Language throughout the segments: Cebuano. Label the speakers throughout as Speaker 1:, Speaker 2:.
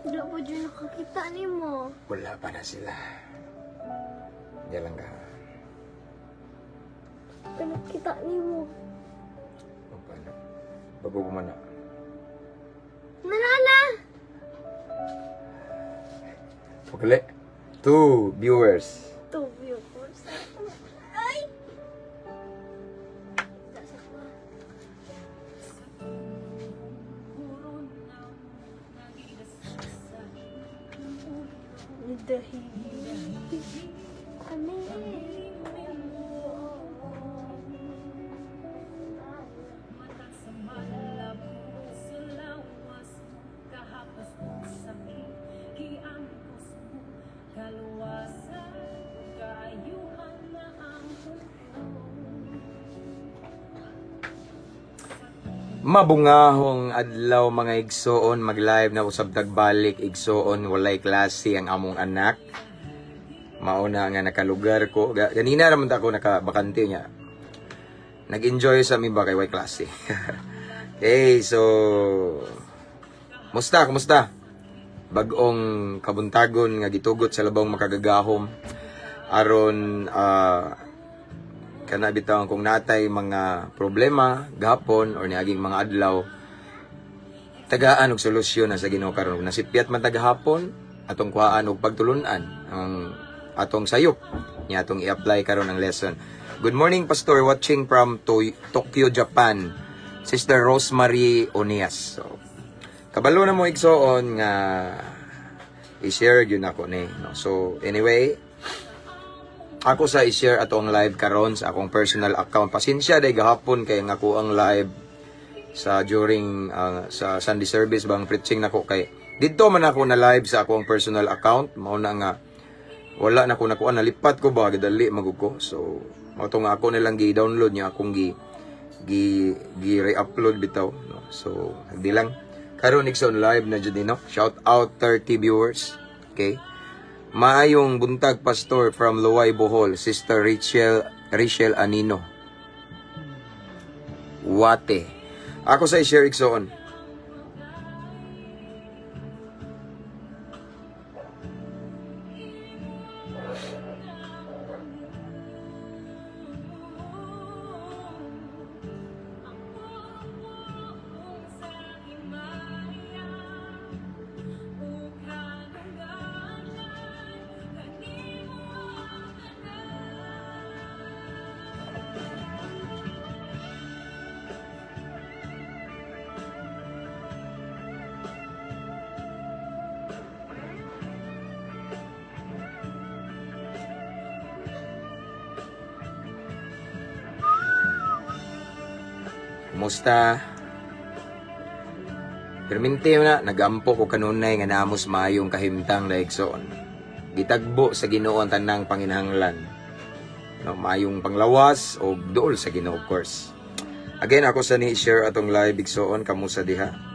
Speaker 1: Wala po dyan nakakita ni mo.
Speaker 2: Wala pa na sila. Diyan lang ka.
Speaker 1: Pinakita ni mo.
Speaker 2: O, paano? Bago ko man na.
Speaker 1: Nalala!
Speaker 2: Pagkali. Two viewers.
Speaker 1: Two viewers. Ay!
Speaker 2: Mabungahong adlaw mga igsoon, mag-live na usab tagbalik igsoon, walay klase ang among anak. Mauna nga nakalugar ko. Ganina raman ta ako nakabakante niya. Nag-enjoy sa mi ba kay way klase. Okay, so musta, kumusta? Bag-ong kabuntagon nga gitugot sa labong makagagahom aron kana bitaw kung natay mga problema gahapon or niaging mga adlaw, tagaan og solusyon na sa Ginoo karon. Nasipyat man tagahapon, atong kuhaan og pagtulun-an ang atong sayop niya atong i-apply karon ang lesson. Good morning, Pastor, watching from Tokyo, Japan. Sister Rosemary Onias. So, kabalo na mo igsoon nga i-share gyud nako ni, no? So anyway, ako sa i-share ato ang live karon sa akong personal account. Pasensya day gahapon kay nga ako ang live sa during sa Sunday service bang preaching nako kay didto man ako na live sa akong personal account. Mao na nga wala na ko nakuha, nalipat ko ba gidali magud ko. So mao to nga ako nilang gi-download niya akong gi gi gi re-upload bitaw, no? So di lang karon igsoon live na jud ni, no? Shout out 30 viewers. Okay. Maayong buntag, Pastor, from Luway, Bohol, Sister Rachel Anino. Wate. Ako sa i-share igsoon. Kumusta? Perminti na, nagampo ko kanunay nga namos maayong kahimtang daigsoon. Gitagbo sa Ginoo ang tanang panginahanglan. No, maayong panglawas o dool sa Ginoo, of course. Again, ako sa ni-share atong live igsoon, kamusta diha?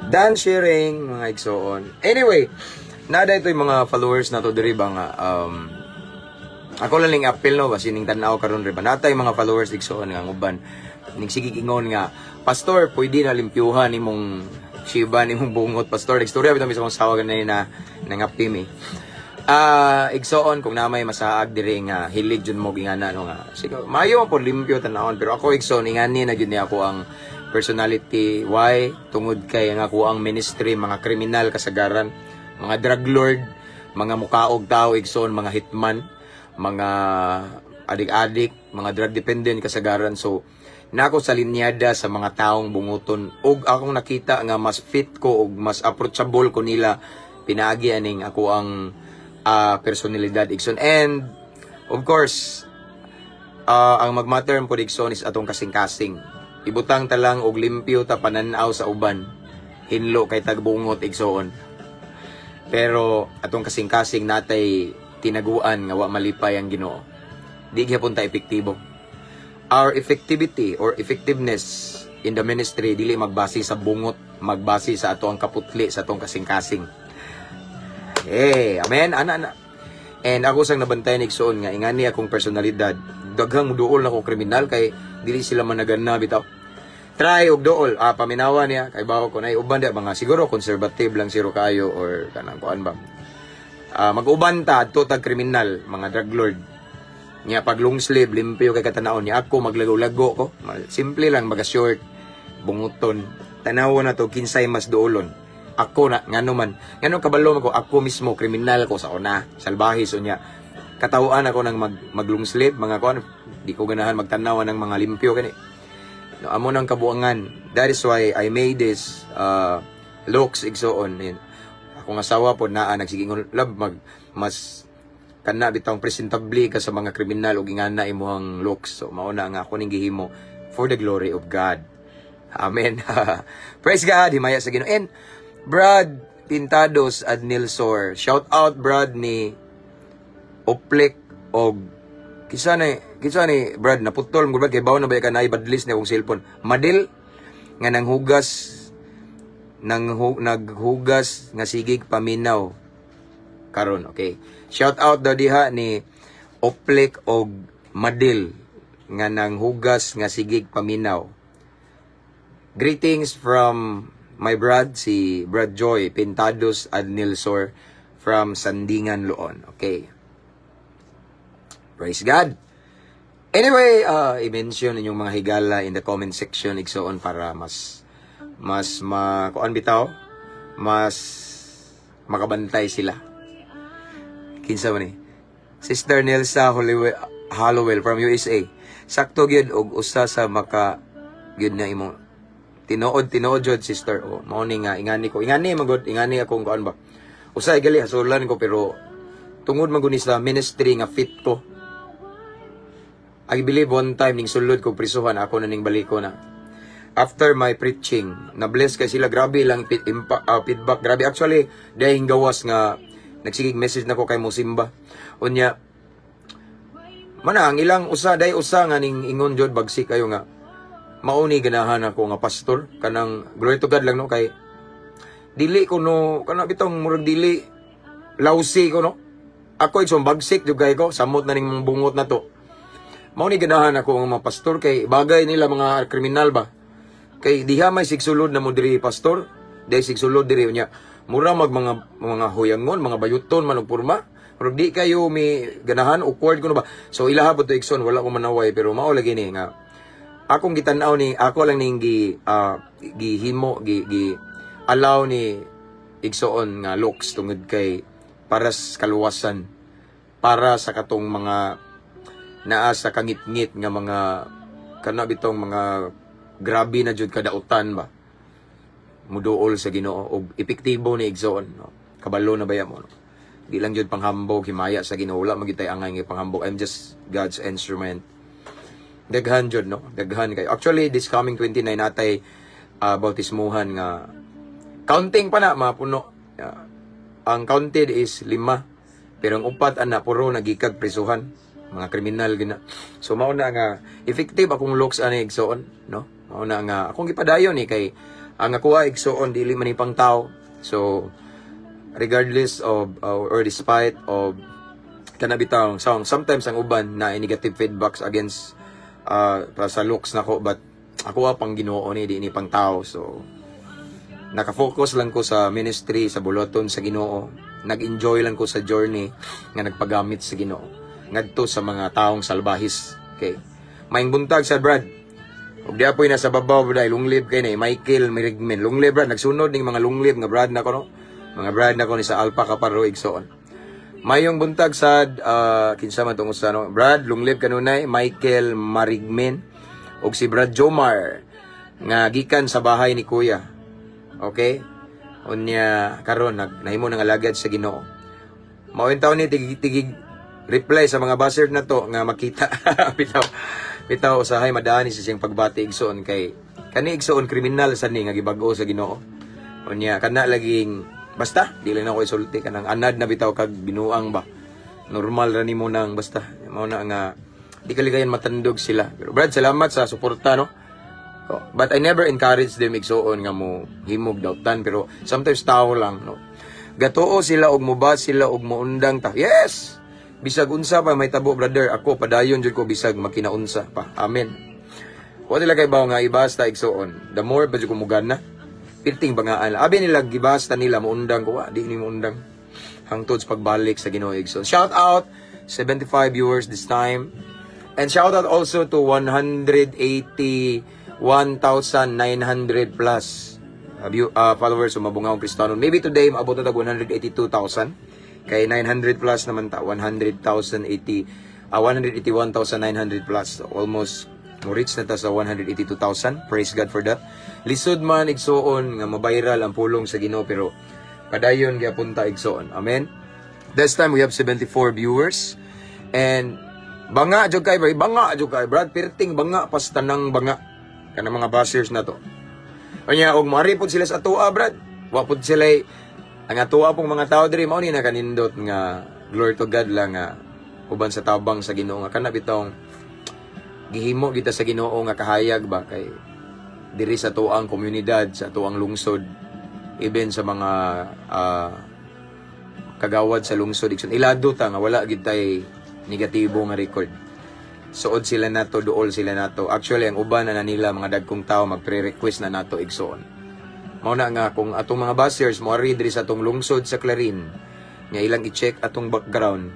Speaker 2: Done sharing mga igsoon. Anyway, nada ito yung mga followers na to diri ba nga ako lang ning appeal no basi ning tan-aw karon ri ba natay mga followers igsoon nga uban ning sige ingon nga pastor pwede na limpyuhan nimong shiba nimong bungot pastor. Istorya bitaw mismo akong sawa ganay na nangapim eh. Igsoon kung namay masaag diri nga hilig jud mo gingana no nga sige maayo man po limpyo tan-awon pero ako igsoon ingani na jud ni ako ang personality. Why? Tungod kay ang ako ang ministry, mga kriminal kasagaran, mga drug lord, mga mukaog tao igsoon, mga hitman, mga adik-adik, mga drug dependent kasagaran. So nako sa linyada sa mga taong bunguton og akong nakita nga mas fit ko og mas approachable ko nila pinaagi aning ako ang personalidad igsoon. And of course ang magmatter po igsoon is atong kasing-kasing. Ibutang talang og limpyo ta pananaw sa uban. Hinlo kay tagbungot igsoon. Pero atong kasing-kasing natay tinaguan nga wa malipay ang Ginoo. Di gyapon ta epektibo. Our effectivity or effectiveness in the ministry dili magbase sa bungot, magbase sa ato ang kaputli, sa atong kasing-kasing. Hey, amen. Ana ana. And ako sang nabantayan, igsoon, nga ingani akong personalidad, daghang duol na ko kriminal kay dili sila managana bitaw. Try og duol, paminawa niya kay bawo ko nay uban di mga siguro conservative lang siro kayo or kanang kuan ba. Mag-uban ta adto tag kriminal, mga drug lord. Nya pag long sleeve, limpyo kay katanawon niya ako maglago-lago ko. Simple lang maga short, bunguton. Tanawa na to kinsay mas duolon. Ako na ngano man. Ngano kabalo man ko, ako mismo kriminal ko sa una, salbahe, so nya. Katawaan ako ng mag long sleeve, mga kuan, di ko ganahan magtanawa ng mga limpyo kani. No, amo nang kabuangan. That is why I made this looks, igsoon. Yun. Akong asawa po naa nagsigingon, "Love, mag mas kana bitawng presentable ka sa mga kriminal ug ingana imong looks." So mao na nga ako ning gihimo for the glory of God. Amen. Praise God, himaya sa Ginoo. And Brad Pintados Adnilsor. Shout out, Brad, ni Oplek og kinsa ni Brad, naputol mo, Brad, kay bawo na ba ka naay badlis ni akong cellphone. Madil nga nanghugas nang naghugas nga sigig paminaw karon. Okay, shout out daw diha ni Oplek og Madil nga nanghugas nga sigig paminaw. Greetings from my brad, si Brad Joy Pintados Adnilsor from Sandingan, Loon. Okay. Praise God. Anyway, i-mention inyong mga higala in the comment section, igsoon, para mas mas ma kuan bitaw, mas makabantay sila. Kinsa man ni? Sister Nelsa Hollowell from USA. Sakto gyud og usa sa maka gyud na imong tinuod, tinuod jud, sister. O mao ni nga ingani ko. Ingani man gud, ingani akong kuan ba. Usay gali hasulan ko pero tungod man gud ni sa ministry nga fit ko. I believe one time ning sulod ko prisuhan, ako na ning baliko na. After my preaching, na-bless kay sila, grabe lang feedback, grabe actually dahil gawas nga nagsigig message nako kay Musimba. Unya mana ang ilang usa day usa nga ning ingon jud, bagsik kayo nga mauni ganahan ako nga pastor kanang glory to God lang, no, kay dili ko, no, kana bitong murag dili lousy ko, no. Ako igsoon, bagsik jud kay ko, samot na ning bungot na to. Mao ni ganahan ako ang mga pastor kay bagay nila mga kriminal ba. Kay diha may sigsulod na mo diri pastor, dahil sigsulod diri unya. Mura mag mga huyangon, mga bayuton man og porma. Pero di kayo may ganahan, awkward ko no ba. So ilaha po to, igsoon, wala ko manaway pero mao lagi ni nga akong gitan-aw ni ako lang ning gi gihimo gi, gi allow ni, igsoon, nga looks tungod kay para sa kaluwasan, para sa katong mga naa sa kangit-ngit nga mga kana bitong mga grabe na jud kadautan ba muduol sa Ginoo og epektibo ni, igsoon, no? Kabalo na baya mo, no? Di lang jud panghambog, himaya sa Ginoo, wala magitay angay nga panghambog. I'm just God's instrument. Daghan jud, no, daghan kayo. Actually, this coming 29 natay bautismuhan nga counting pa na mapuno. Ang counted is lima pero ang upat ana puro nagikag prisuhan, mga kriminal gina. So mao na nga effective akong looks ani, igsoon, no. Mao na nga akong gipadayon ni kay ang akoa, igsoon, dili man ni pang tao. So regardless of or despite of kana bitaw, so sometimes ang uban na negative feedbacks against sa looks nako, but ako pang Ginoo ni, di ni pang tao. So nakafocus lang ko sa ministry, sa buluhaton sa Ginoo. Nag-enjoy lang ko sa journey nga nagpagamit sa Ginoo ngadto sa mga taong salbahis. Okay, maayong buntag sa Brad. Ug di apoy nasa babaw dahil long live kay ni Michael Mirigmen. Long live, Brad. Nagsunod ning mga long live nga Brad nako, no, mga Brad nako ni sa Alpha Kaparo, igsoon. Mayong buntag sad kinsa man tong usa, no. Brad, long live kanunay Michael Marigmen ug si Brad Jomar nga gikan sa bahay ni Kuya. Okay? Unya karon nag nahimo ng alagad sa Ginoo. Mao taon ni tig, tigig reply sa mga basher na to nga makita bitaw bitaw usahay madani sa siyang pagbati, igsoon, kay kani, igsoon, kriminal sa ni nga gibag-o sa Ginoo. Unya kana laging basta di lang ako isulti kanang anad na bitaw kag binuang ba. Normal ra nimo nang basta mao na nga Di kaligayan matandog sila. Pero Brad, salamat sa suporta, no? Oh, but I never encourage them, igsuon, nga mo himog dautan, pero sometimes tao lang, no. Gatuo sila og muba sila og muundang ta. Yes. Bisag unsa pa may tabo, brother, ako padayon jud ko bisag makinaunsa pa. Amen. Wa nila kay bawo nga ibasta, igsuon. The more ba jud ko mugana. Pirting bangaan. Abi nila gibasta nila muundang ko, wa di ni muundang. Hangtod sa pagbalik sa Ginoo, igsoon. Shout out 75 viewers this time. And shout out also to 181,900 plus followers sa Mabungahong Kristiyano. Maybe today maabot na tag 182,000. Kay 900 plus naman ta, 100,080 181,900 plus. So, almost mo reach na ta sa 182,000. Praise God for that. Lisod man, igsuon, nga mabiral ang pulong sa Ginoo, pero padayon gyapon ta, igsuon. Amen. This time we have 74 viewers and banga jud kay, banga jud kay Brad, perting banga pas tanang banga kanang mga bashers na to. Unya og moari pod sila sa atoa, Brad. Wa pod sila ang atoa pong mga tao diri, mao ni nakanindot nga glory to God lang nga uban sa tabang sa Ginoo nga kana bitong gihimo kita sa Ginoo nga kahayag ba kay diri sa tuang komunidad, sa tuang lungsod, even sa mga kagawad sa lungsod, igsoon, ilado ta nga wala gid tay negatibo nga record. Suod sila nato, duol sila nato. Actually, ang uban na nila mga dagkong tao magpre-request na nato, igsoon. Mao na nga kung atong mga bashers mo diri sa atong lungsod sa Clarin nga ilang i-check atong background,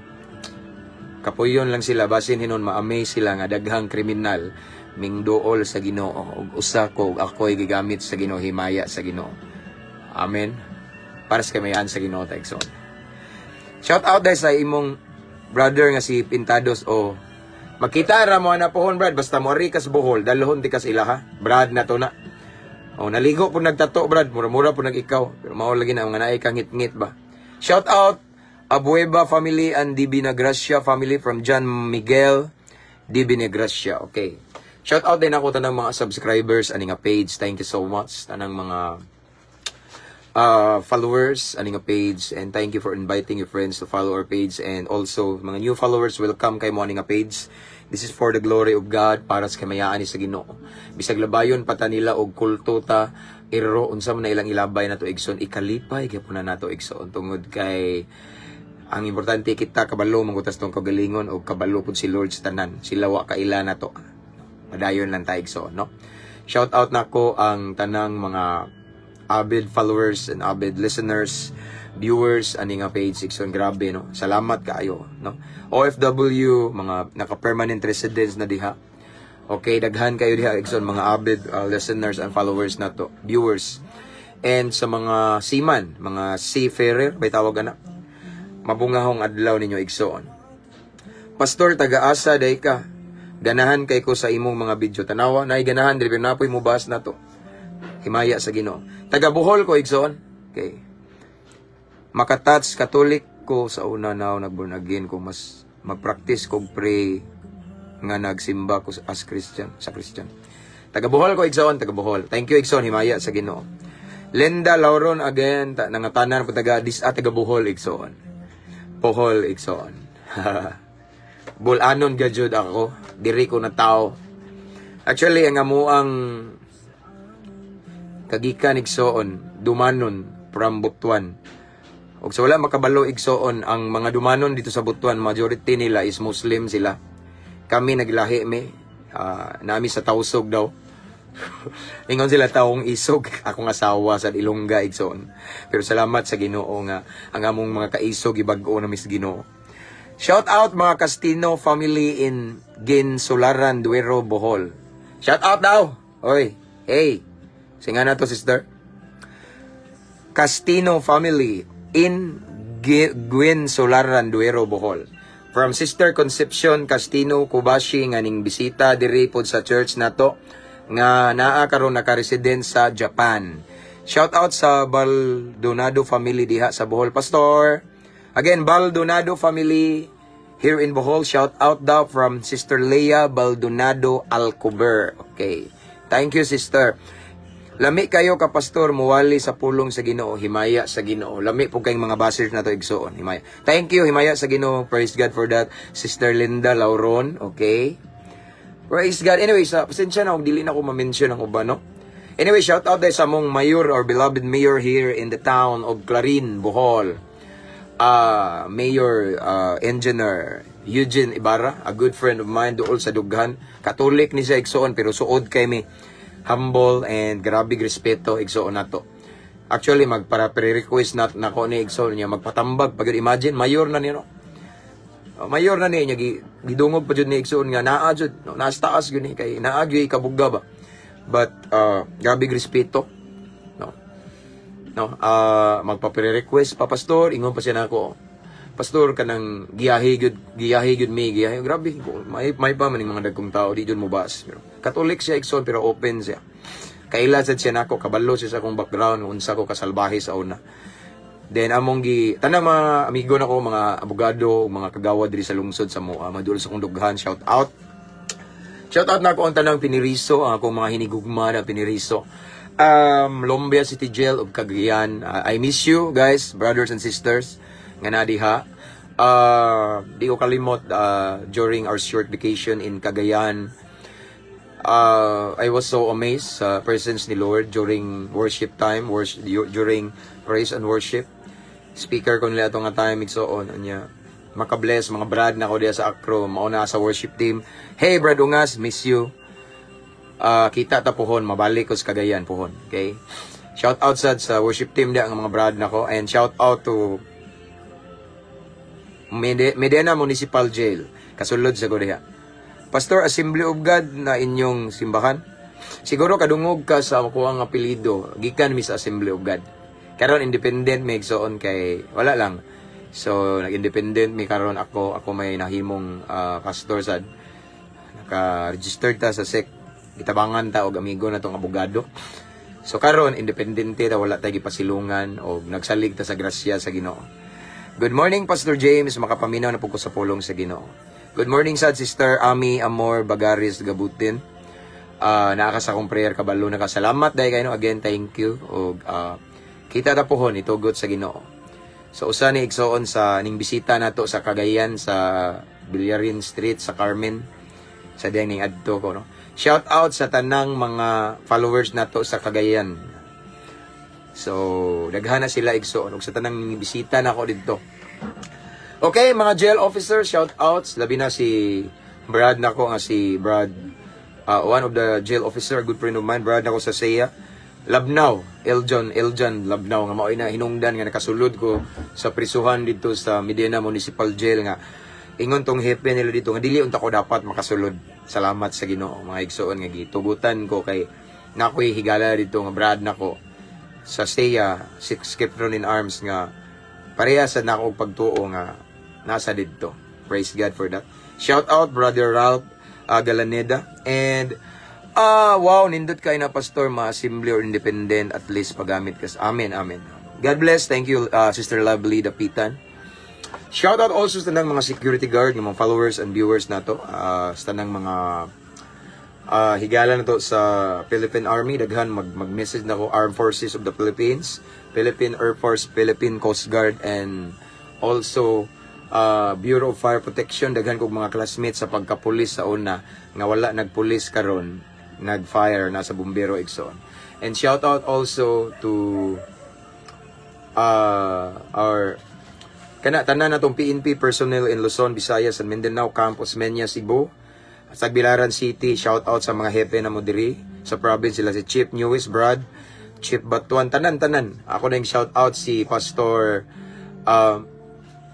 Speaker 2: kapuyon lang sila, basin hinon ma-amaze sila nga daghang kriminal mingduol sa Ginoo ug usa ko ug ako'y gigamit sa Ginoo, himaya sa Ginoo. Amen. Para sa kamayan sa Ginoo ta, igsoon. Shout out dahil sa imong brother nga si Pintados o makita ra mo na pohon, Brad, basta mo ari kas Bohol, dalhon di kas ila ha. Brad na to na. O naligo po nagtato, Brad, mura-mura po nag ikaw. Pero mao lagi na mga naay kang ngit-ngit ba. Shout out Abueva family and Di Binagracia family from John Miguel Di Binagracia. Okay. Shout out din ako tanang mga subscribers ani nga page. Thank you so much tanang mga followers ani nga page and thank you for inviting your friends to follow our page, and also mga new followers, welcome kay mo ani nga page. This is for the glory of God, para sa kamayaan ni sa Ginoo. Bisag labayon pa ta nila og kulto ta, iro unsa man na ilang ilabay nato, igsoon, ikalipay gyapon na nato, igsoon, tungod kay ang importante kita kabalo mangutas tong kagalingon og kabalo pud si Lord sa tanan. Sila wa kaila nato. Padayon lang ta, igsoon, no? Shout out nako ang tanang mga avid followers and avid listeners, viewers ani nga page, igsoon, grabe, no. Salamat kaayo, no. OFW, mga naka-permanent residents na diha. Okay, daghan kayo diha, igsoon, mga avid listeners and followers nato, viewers. And sa mga seaman, mga seafarer, bay tawag ana. Mabungahong adlaw ninyo, igsoon. Pastor, taga-asa day ka? Ganahan kay ko sa imong mga video. Tanawa, nay ganahan diri pero napoy mo bash nato. Himaya sa Ginoo. Taga Bohol ko, igsoon. Okay. Makatouch, Katolik ko sa una, now nag-born again ko, mas magpractice kog pray nga nagsimba ko as Christian, sa Christian. Taga Bohol ko, igsoon, taga Bohol. Thank you, igsoon, himaya sa Ginoo. Linda Lauron again, nangatanan po taga dis taga Bohol, igsoon. Bohol, igsoon. Bulanon gajud ako, diri ko na tao. Actually, ang amuang kagikan, igsoon, Dumanon from Butuan. Og sa wala makabalo, igsoon, ang mga Dumanon dito sa Butuan, majority nila is Muslim sila. Kami naglahi mi, nami sa Tausog daw. Ingon sila taong isog, akong asawa sa Ilongga, igsoon. Pero salamat sa Ginoo nga ang among mga kaisog ibag-o na mis Ginoo. Shout out mga Castino family in Ginsularan, Duero, Bohol. Shout out daw. Oy, hey. Singa na to, sister. Castino family in Guinsularan, Duero, Bohol. From Sister Concepcion Castino Kubashi nga ning bisita diri pod sa church nato nga naa karon naka-resident sa Japan. Shout out sa Baldonado family diha sa Bohol, Pastor. Again, Baldonado family here in Bohol, shout out daw from Sister Leah Baldonado Alcober. Okay. Thank you, sister. Lami kayo ka, pastor, muwali sa pulong sa Ginoo, himaya sa Ginoo. Lami po kayong mga bashers na to, igsuon. Himaya. Thank you, himaya sa Ginoo. Praise God for that. Sister Linda Lauron, okay? Praise God. Anyway, sa pasensya na kung dili na ko ma-mention ang uban, no? Anyway, shout out dahil sa among mayor or beloved mayor here in the town of Clarin, Bohol. Mayor Engineer Eugene Ibarra, a good friend of mine dool sa dughan. Katolik ni siya, igsuon, pero suod kay mi. Humble and grabe respeto, igsuon, nato. Actually, magpara pre-request na nako ni igsuon niya magpatambag pag imagine mayor na niya, no. Oh, mayor na niya gidungog pa jud ni igsuon nga naa jud, no, nasa taas gyud ni kay naa gyud kabuga ba. But grabe respeto, no. No, magpa-pre-request pa, "Pastor," ingon pa siya nako. "Pastor, kanang giyahi gyud mi, giyahi." Grabe, may pa man ning mga dagkong tao di jud mo bas. Pero Katolik siya, igsoon, pero open siya. Kaila sad siya nako, kabalo siya sa akong background, unsa ko kasalbahe sa una. Then among gi tanang mga amigo nako, mga abogado, mga kagawad diri sa lungsod sa Moa, madul sa akong dughan, shout out. Shout out na ako ang tanang piniriso, ang akong mga hinigugma na piniriso. Lumbia City Jail of Cagayan. I miss you guys, brothers and sisters nga naa diha. Di ko kalimot during our short vacation in Cagayan. I was so amazed sa presence ni Lord during worship time, worship, during praise and worship. Speaker ko nila ato nga time, igsoon unya. Makabless mga brad na ko diya sa Acro, mao na sa worship team. Hey, Brad Ungas, miss you. Kita ta pohon, mabalik ko sa Cagayan pohon. Okay? Shout out sad sa worship team diya ang mga brad nako and shout out to Medena Municipal Jail. Kasulod sa ko diha. Pastor, Assembly of God na inyong simbahan? Siguro kadungog ka sa akuang apelyido, gikan mi sa Assembly of God. Karon independent mi, igsoon, kay wala lang. So nag-independent mi karon. Ako ako may nahimong pastor sad. Naka-registered ta sa SEC. Gitabangan ta og amigo na tong abogado. So karon independente ta, wala tay gipasilungan og nagsalig ta sa grasya sa Ginoo. Good morning, Pastor James, makapaminaw na po ko sa pulong sa Ginoo. Good morning sad, Sister Ami Amor Bagaris Gabutin. Naa ka sa akong prayer, kabalo na ka. Salamat dahil kayo, again, thank you. Og kita ta pohon itugot sa Ginoo. So usa ni, igsoon, sa ning bisita nato sa Cagayan, sa Villarin Street sa Carmen, sa diyang ning adto ko, no. Shout out sa tanang mga followers nato sa Cagayan. So daghan na sila, igsoon, ug sa tanang ning bisita nako didto. Okay, mga jail officers, shout outs. Labi na si Brad nako nga si Brad, one of the jail officer, good friend of mine, Brad nako sa SEA. Labnaw, Eljon, Eljon Labnaw nga mao'y na hinungdan nga nakasulod ko sa prisuhan dito sa Medina Municipal Jail nga ingon tong hepe nila dito nga dili unta ko dapat makasulod. Salamat sa Ginoo, mga igsoon, nga gitugutan ko kay nakoy higala dito nga brad nako sa SEA, Six Skipron in Arms, nga pareha sa nako og pagtuo nga nasa didto. Praise God for that. Shout out Brother Ralph Galaneda and wow, nindot kay na, pastor, ma-assembly or independent, at least pagamit kas. Amen, amen. God bless. Thank you, Sister Lovely Dapitan. Shout out also sa tanang mga security guard, ng mga followers and viewers nato, sa tanang mga higala na to sa Philippine Army, daghan mag-message na ko, Armed Forces of the Philippines, Philippine Air Force, Philippine Coast Guard and also Bureau of Fire Protection. Daghan kog mga classmates sa pagkapulis sa una nga wala nagpulis karon, nag-fire na sa bumbero, igsoon. And shout out also to our kana tanan natong PNP personnel in Luzon, Visayas and Mindanao, Camp Osmeña, Cebu. Sa Tagbilaran City, shout out sa mga hepe na mo diri sa province, sila si Chief Newis Brad, Chief Batuan, tanan tanan. Ako na yung shout out si Pastor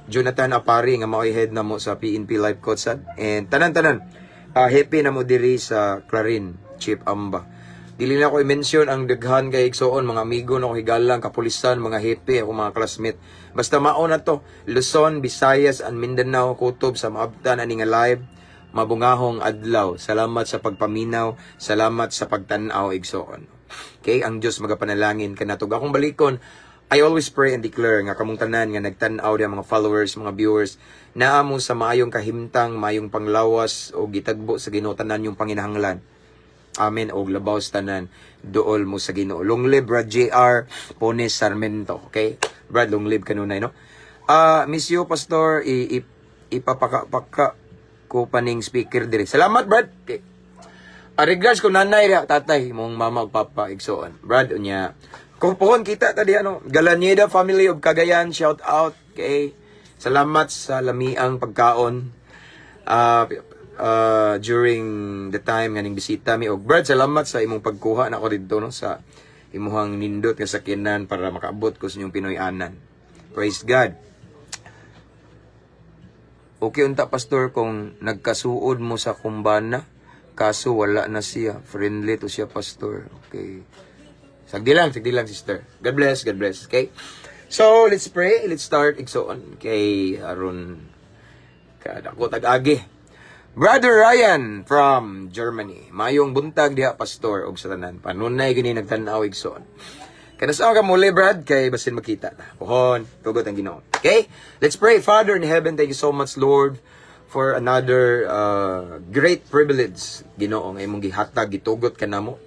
Speaker 2: Jonathan Apari nga mao'y head na mo sa PNP Life Coach sad. And tanan tanan hepe na mo diri sa Clarin, Chief Amba. Dili na ko i-mention ang daghan kay, igsoon, mga amigo na ko higalang kapulisan, mga hepe, ako mga classmate. Basta mao na to, Luzon, Visayas and Mindanao, kutob sa maabtan ani nga live, mabungahong adlaw. Salamat sa pagpaminaw, salamat sa pagtan-aw, igsoon. Okay, ang Dios magapanalangin kanato. Akong balikon, I always pray and declare nga kamong tanan nga nagtan-aw diha, mga followers, mga viewers, naa mo sa maayong kahimtang, maayong panglawas o gitagbo sa Ginoo tanan yung panginahanglan. Amen. Og labaw sa tanan, duol mo sa Ginoo. Long live Brad JR Pones Sarmento. Okay? Brad, long live kanunay, no? Ah, miss you, Pastor. Ipapaka-paka ko paning speaker dire. Salamat, Brad. Okay. Regards ko nanay ra, tatay, mong mama ug papa, igsoon. Brad, unya. Kung pohon kita tadi ano, Galanyeda family of Cagayan, shout out. Okay. Salamat sa lamiang pagkaon during the time nga ning bisita mi. Og Brad, salamat sa imong pagkuha nako didto, no, sa imuhang nindot nga sakyanan para makaabot ko sa inyong Pinoy-anan. Praise God. Okay unta, Pastor, kung nagkasuod mo sa kumbana kaso wala na siya. Friendly to siya, Pastor. Okay. Sagdi lang, sister. God bless, God bless. Okay? So, let's pray. Let's start, igsoon, kay aron kadako tag-agi. Brother Ryan from Germany. Mayong buntag diha, Pastor, og sa tanan. Panunay gini nagtan-aw, igsoon. Kanus-a ka muli, Brad, kay basin makita ta. Pohon, tugot ang Ginoo. Okay? Let's pray. Father in heaven, thank you so much, Lord, for another great privilege, Ginoo, nga imong gihatag, gitugot ka namo.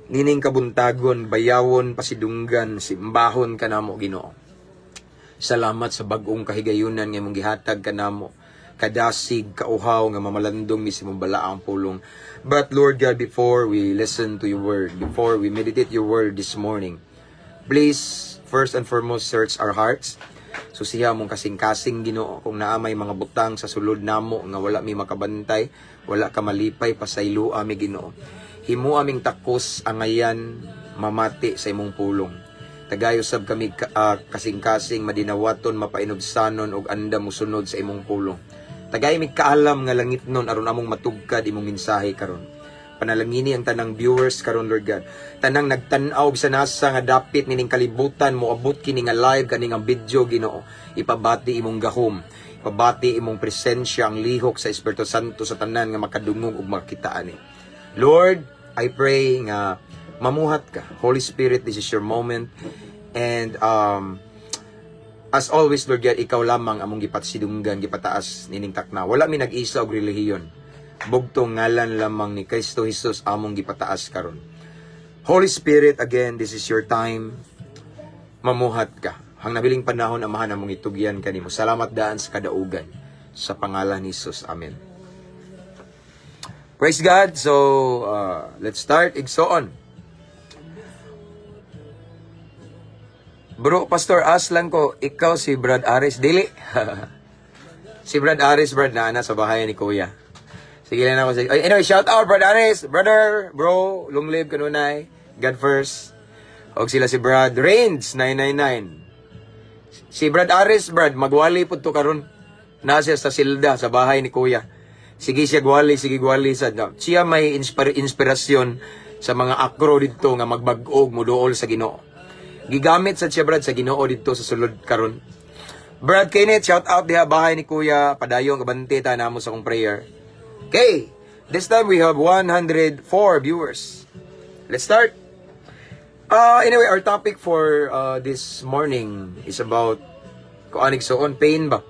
Speaker 2: Nining kabuntagon, bayawon, pasidunggan, simbahon ka namo, Ginoo. Salamat sa bag-ong kahigayunan nga imong gihatag kanamo. Kadasig, kauhaw nga mamalandong mi sa imong balaang pulong. But Lord God, before we listen to your word, before we meditate your word this morning, please, first and foremost, search our hearts. Susiha among kasing-kasing, Ginoo, kung naa may mga butang sa sulod namo nga wala mi makabantay, wala ka malipay, pasayloa mi, Ginoo. Himo aming takos angayan mamati sa imong pulong. Tagayo sab kami kasing-kasing madinawaton, mapainubsanon ug andam mosunod sa imong pulong. Tagay mi kaalam nga langitnon aron among matugkad imong mensahe karon. Panalangini ang tanang viewers karon, Lord God. Tanang nagtan-aw bisan asa nga dapit nining kalibutan moabot kini nga live, kani nga video, Ginoo. Ipabati imong gahom. Ipabati imong presensya, ang lihok sa Espiritu Santo sa tanan nga makadungog ug makita ani. Lord, I pray nga mamuhat ka. Holy Spirit, this is your moment. And as always, Lord God, ikaw lamang among gipatsidunggan, gipataas nining takna. Wala mi nag-isa og relihiyon. Bugtong ngalan lamang ni Kristo Jesus among gipataas karon. Holy Spirit, again, this is your time. Mamuhat ka. Ang nabiling panahon, Amahan, among itugyan kanimo. Salamat daan sa kadaugan. Sa pangalan ni Jesus. Amen. Praise God. So, let's start. Igsoon. Bro, Pastor Aslan ko, ikaw si Brad Aris. Dili. Si Brad Aris, Brad, na sa bahay ni Kuya. Sige lang ako. Ay, anyway, shout out, Brad Aris. Brother, bro, long live kanunay. God first. Og sila si Brad Range 999. Si Brad Aris, Brad, magwali po to karon. Na siya sa silda, sa bahay ni Kuya. Sige siya gwali, sige gwali sa. Siya may inspirasyon sa mga akro didto nga magbag-og moduol sa Ginoo. Gigamit sa siya, Brad, sa Ginoo didto sa sulod karon. Brad Kenneth, shout out diha bahay ni Kuya. Padayong kabante ta namo sa akong prayer. Okay, this time we have 104 viewers. Let's start. Anyway, our topic for this morning is about kuan, igsoon, pain ba?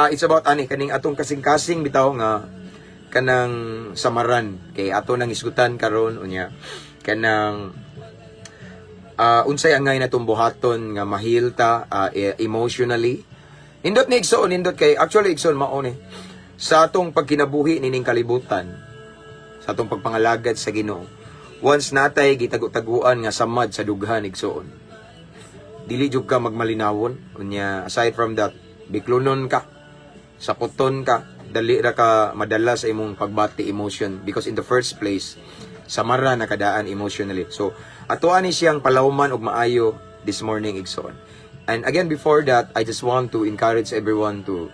Speaker 2: It's about ani kaning atong kasing-kasing bitaw nga kanang samaran kay ato nang isgutan karon, unya kanang unsay angay natong buhaton nga ma-heal ta emotionally. Nindot ni, igsoon, nindot kay actually, igsoon, mao ni sa atong pagkinabuhi nining kalibutan, sa atong pagpangalagad sa Ginoo. Once natay gitago-taguan nga samad sa dughan, igsoon, dili jud ka magmalinawon. Unya, aside from that, biklunon ka, saputon ka, dali ra ka madala sa imong pagbati, emotion, because in the first place samara na kadaan emotionally. So ato ani siyang palawman og maayo this morning, igsoon. And again, before that, I just want to encourage everyone to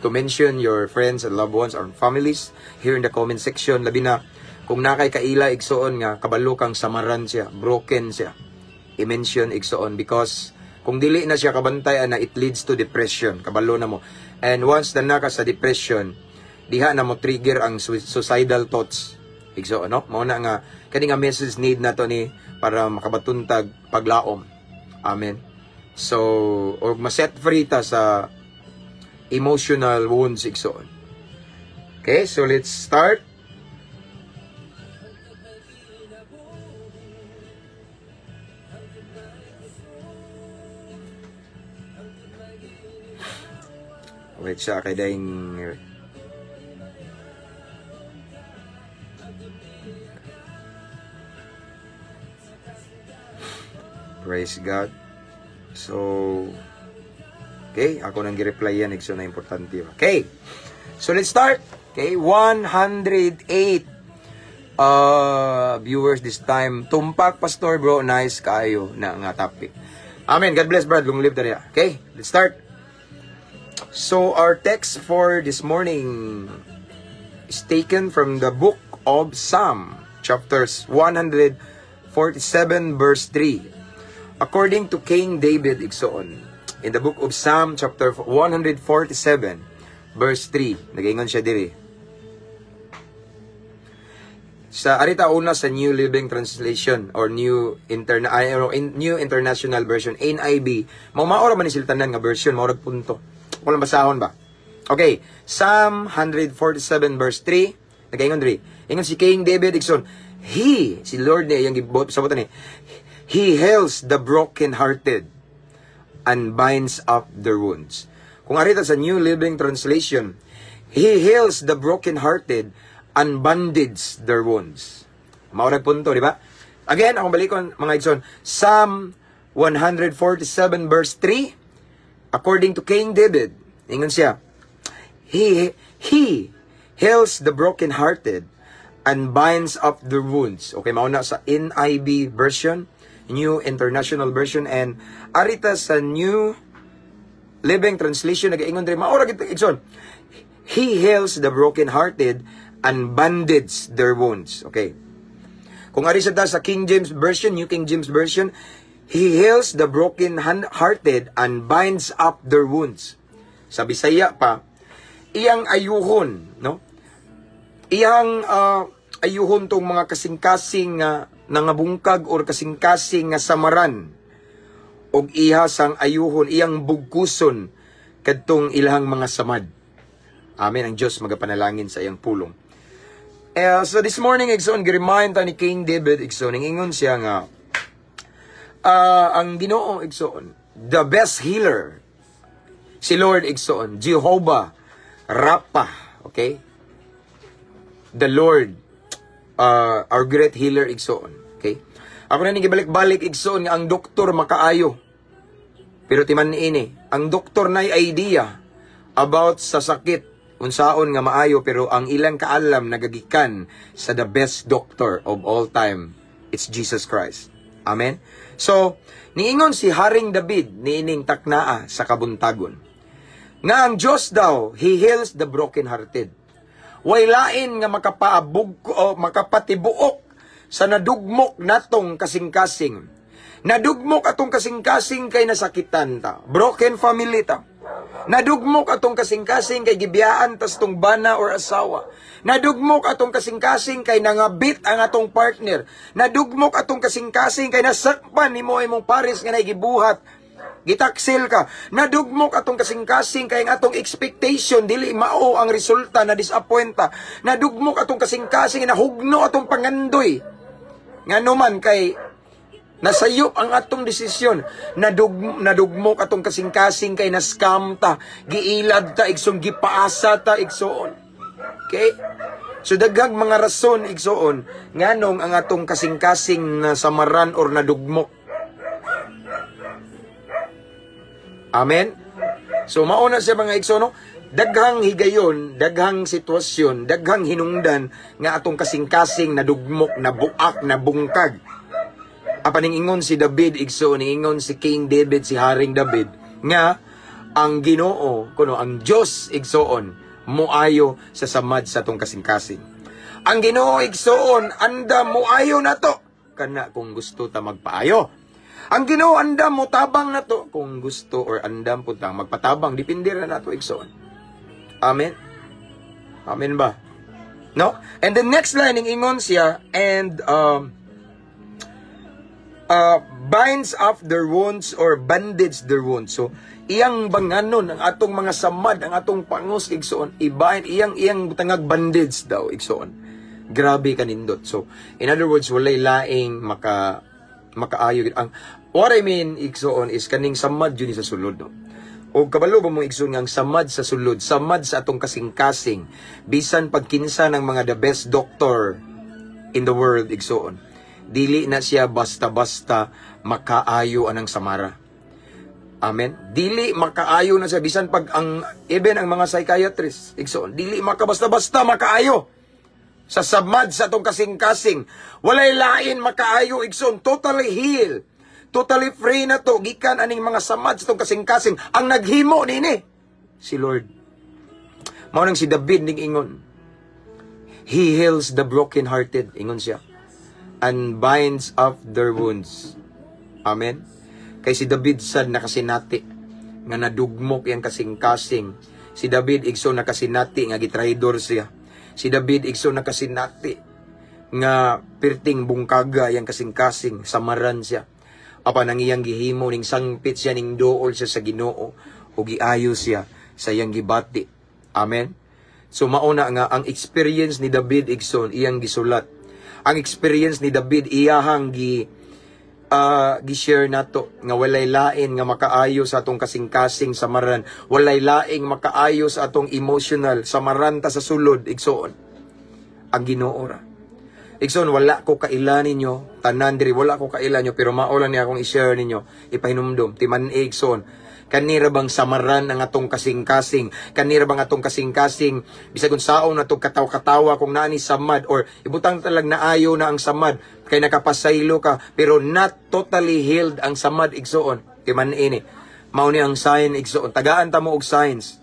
Speaker 2: mention your friends and loved ones or families here in the comment section, labi na kung nakay kaila, igsoon, nga kabalo kang samaran siya, broken siya. I-mention, igsoon, because kung dili na siya kabantay ana, it leads to depression, kabalo na mo. And once na naka sa depression, diha na mo trigger ang suicidal thoughts, igsoon, no? Mao na nga kani nga message need na to ni para makabatuntag paglaom. Amen. So or ma-set free ta sa emotional wounds, igsoon. Okay, so let's start. Wait siya kay daing. Praise God. So, okay, ako nang gi-reply yan, igsoon, na importante. Okay. So, let's start. Okay, 108 viewers this time. Tumpak, Pastor, bro, nice kaayo na nga topic. Amen. God bless, Brad. Long live tayo. Okay, let's start. So, our text for this morning is taken from the book of Psalm, chapters 147, verse 3. According to King David, igsoon, in the book of Psalm, chapter 147, verse 3, nagaingon siya diri. Sa arita una sa New Living Translation or New International Version, NIV, mao maora man ni sila tanan nga version, mao punto. Walang basahon ba? Okay, Psalm 147 verse 3, nagaingon diri. Ingon si King David, igsoon, He, si Lord ni iyang gibot sabutan ni, "He heals the broken-hearted and binds up their wounds." Kung arita sa New Living Translation, "He heals the broken-hearted and bandages their wounds." Maurag punto, di ba? Again, akong balikon, mga igsoon, Psalm 147 verse 3, according to King David, ingon siya, "He heals the broken-hearted and binds up their wounds." Okay, mauna sa NIV version, New International Version, and arita sa New Living Translation, nagaingon diri, maura gid, igsoon. "He heals the broken-hearted and bandages their wounds." Okay. Kung ari sa King James Version, New King James Version, "He heals the broken-hearted and binds up their wounds." Sa Bisaya pa, iyang ayuhon, no? Iyang ayuhon tong mga kasing-kasing nga nangabungkag or kasing-kasing nga samaran og iha sang ayuhon, iyang bugkuson kadtong ilahang mga samad. Amen. Ang Diyos magapanalangin sa iyang pulong. So this morning, igsoon, gi-remind ta ni King David, igsoon, ingon siya nga ang Ginoo, igsoon, the best healer, si Lord, igsoon, Jehovah Rapha, okay? The Lord, our great healer, igsoon, okay? Ako na ni gibalik-balik, igsoon, nga ang doktor makaayo. Pero timan ini, ang doktor nay idea about sa sakit unsaon nga maayo, pero ang ilang kaalam nagagikan sa the best doctor of all time. It's Jesus Christ. Amen. So, niingon si Haring David niining taknaa sa kabuntagon nga ang Diyos daw, He heals the broken-hearted. Way lain nga makapaabog o makapatibuok sa nadugmok natong kasing-kasing. Nadugmok atong kasing-kasing kay nasakitan ta. Broken family ta. Nadugmok atong kasing-kasing kay gibiyaan tas tong bana or asawa. Nadugmok atong kasing-kasing kay nangabit ang atong partner. Nadugmok atong kasing-kasing kay nasakpan nimo imong pares nga nagibuhat. Gitaksil ka. Nadugmok atong kasing-kasing kay ang atong expectation dili mao ang resulta, na disappoint ta. Nadugmok atong kasing-kasing, nahugno atong pangandoy. Ngano man kay nasayop ang atong desisyon. Nadugmok atong kasing-kasing kay na-scam ta, giilad ta, igsoon, gipaasa ta, igsoon. Okay? So daghang mga rason, igsoon, nganong ang atong kasing-kasing na samaran or nadugmok. Amen? So mauna siya, mga igsoon, no? Daghang higayon, daghang sitwasyon, daghang hinungdan nga atong kasing-kasing nadugmok, nabuak, nabungkag. Apan ingon si David, igsoon, ingon si King David, si Haring David, nga ang Ginoo, kuno ang Dios, igsoon, moayo sa samad sa atong kasing-kasing. Ang Ginoo, igsoon, anda moayo nato kana kung gusto ta magpaayo. Ang Ginoo andam mo tabang nato kung gusto or andam pud ta magpatabang, depende ra nato, igsoon. Amen. Amen ba? No? And the next line, ingon siya, and binds up their wounds or bandage their wounds. So, iyang banganon ang atong mga samad, ang atong pangos, igsoon, ibahin, iyang tangag bandage daw, igsoon. Grabe kanindot. So, in other words, walay laing makaayo. Ang what I mean, igsoon, is kaning samad yun sa sulod, no? O kabalo ba mong, igsoon, nga ang samad sa sulod, samad sa atong kasing-kasing, bisan pagkinsa ng mga the best doctor in the world, igsoon, dili na siya basta-basta makaayo anang samara. Amen. Dili makaayo na siya bisan pag ang even ang mga psychiatrists, igsoon, dili makabasta-basta makaayo sa samad sa atong kasing-kasing. Walay lain makaayo, igsoon, totally heal. Totally free na to gikan aning mga samad sa atong kasing-kasing. Ang naghimo nini si Lord. Mao nang si David ning ingon. "He heals the broken-hearted," ingon siya, "and binds up their wounds." Amen. Kay si David sad nakasinati nga nadugmok yang kasing-kasing. Si David, igsoon, nakasinati nga gitraidor siya. Si David, igsoon, nakasinati nga pirting bungkaga yang kasing-kasing, samaran siya. Apan ang iyang gihimo, ning sangpit siya, ning duol siya sa Ginoo ug giayo siya sa iyang gibati. Amen. So mauna nga ang experience ni David, igsoon, iyang gisulat. Ang experience ni David iyahang gi-share nato nga walay lain nga makaayo sa atong kasing-kasing samaran, walay laing makaayo sa atong emotional samaran ta sa sulod, igsoon. Ang Ginoo ra. Igsoon, wala ko kaila ninyo, tanan diri wala ko kaila ninyo, pero mao lang niya akong i-share ninyo, ipahinumdum, timan-i, igsoon. Kanira bang samaran ang atong kasing-kasing? Kanira bang atong kasing-kasing? Bisag unsaon natong kataw-katawa kung naa ni samad or ibutang talag naayo na ang samad kay nakapasaylo ka pero not totally healed ang samad, igsoon. Timan-i ni. Mao ni ang sign, igsoon. Tagaan ta mo og signs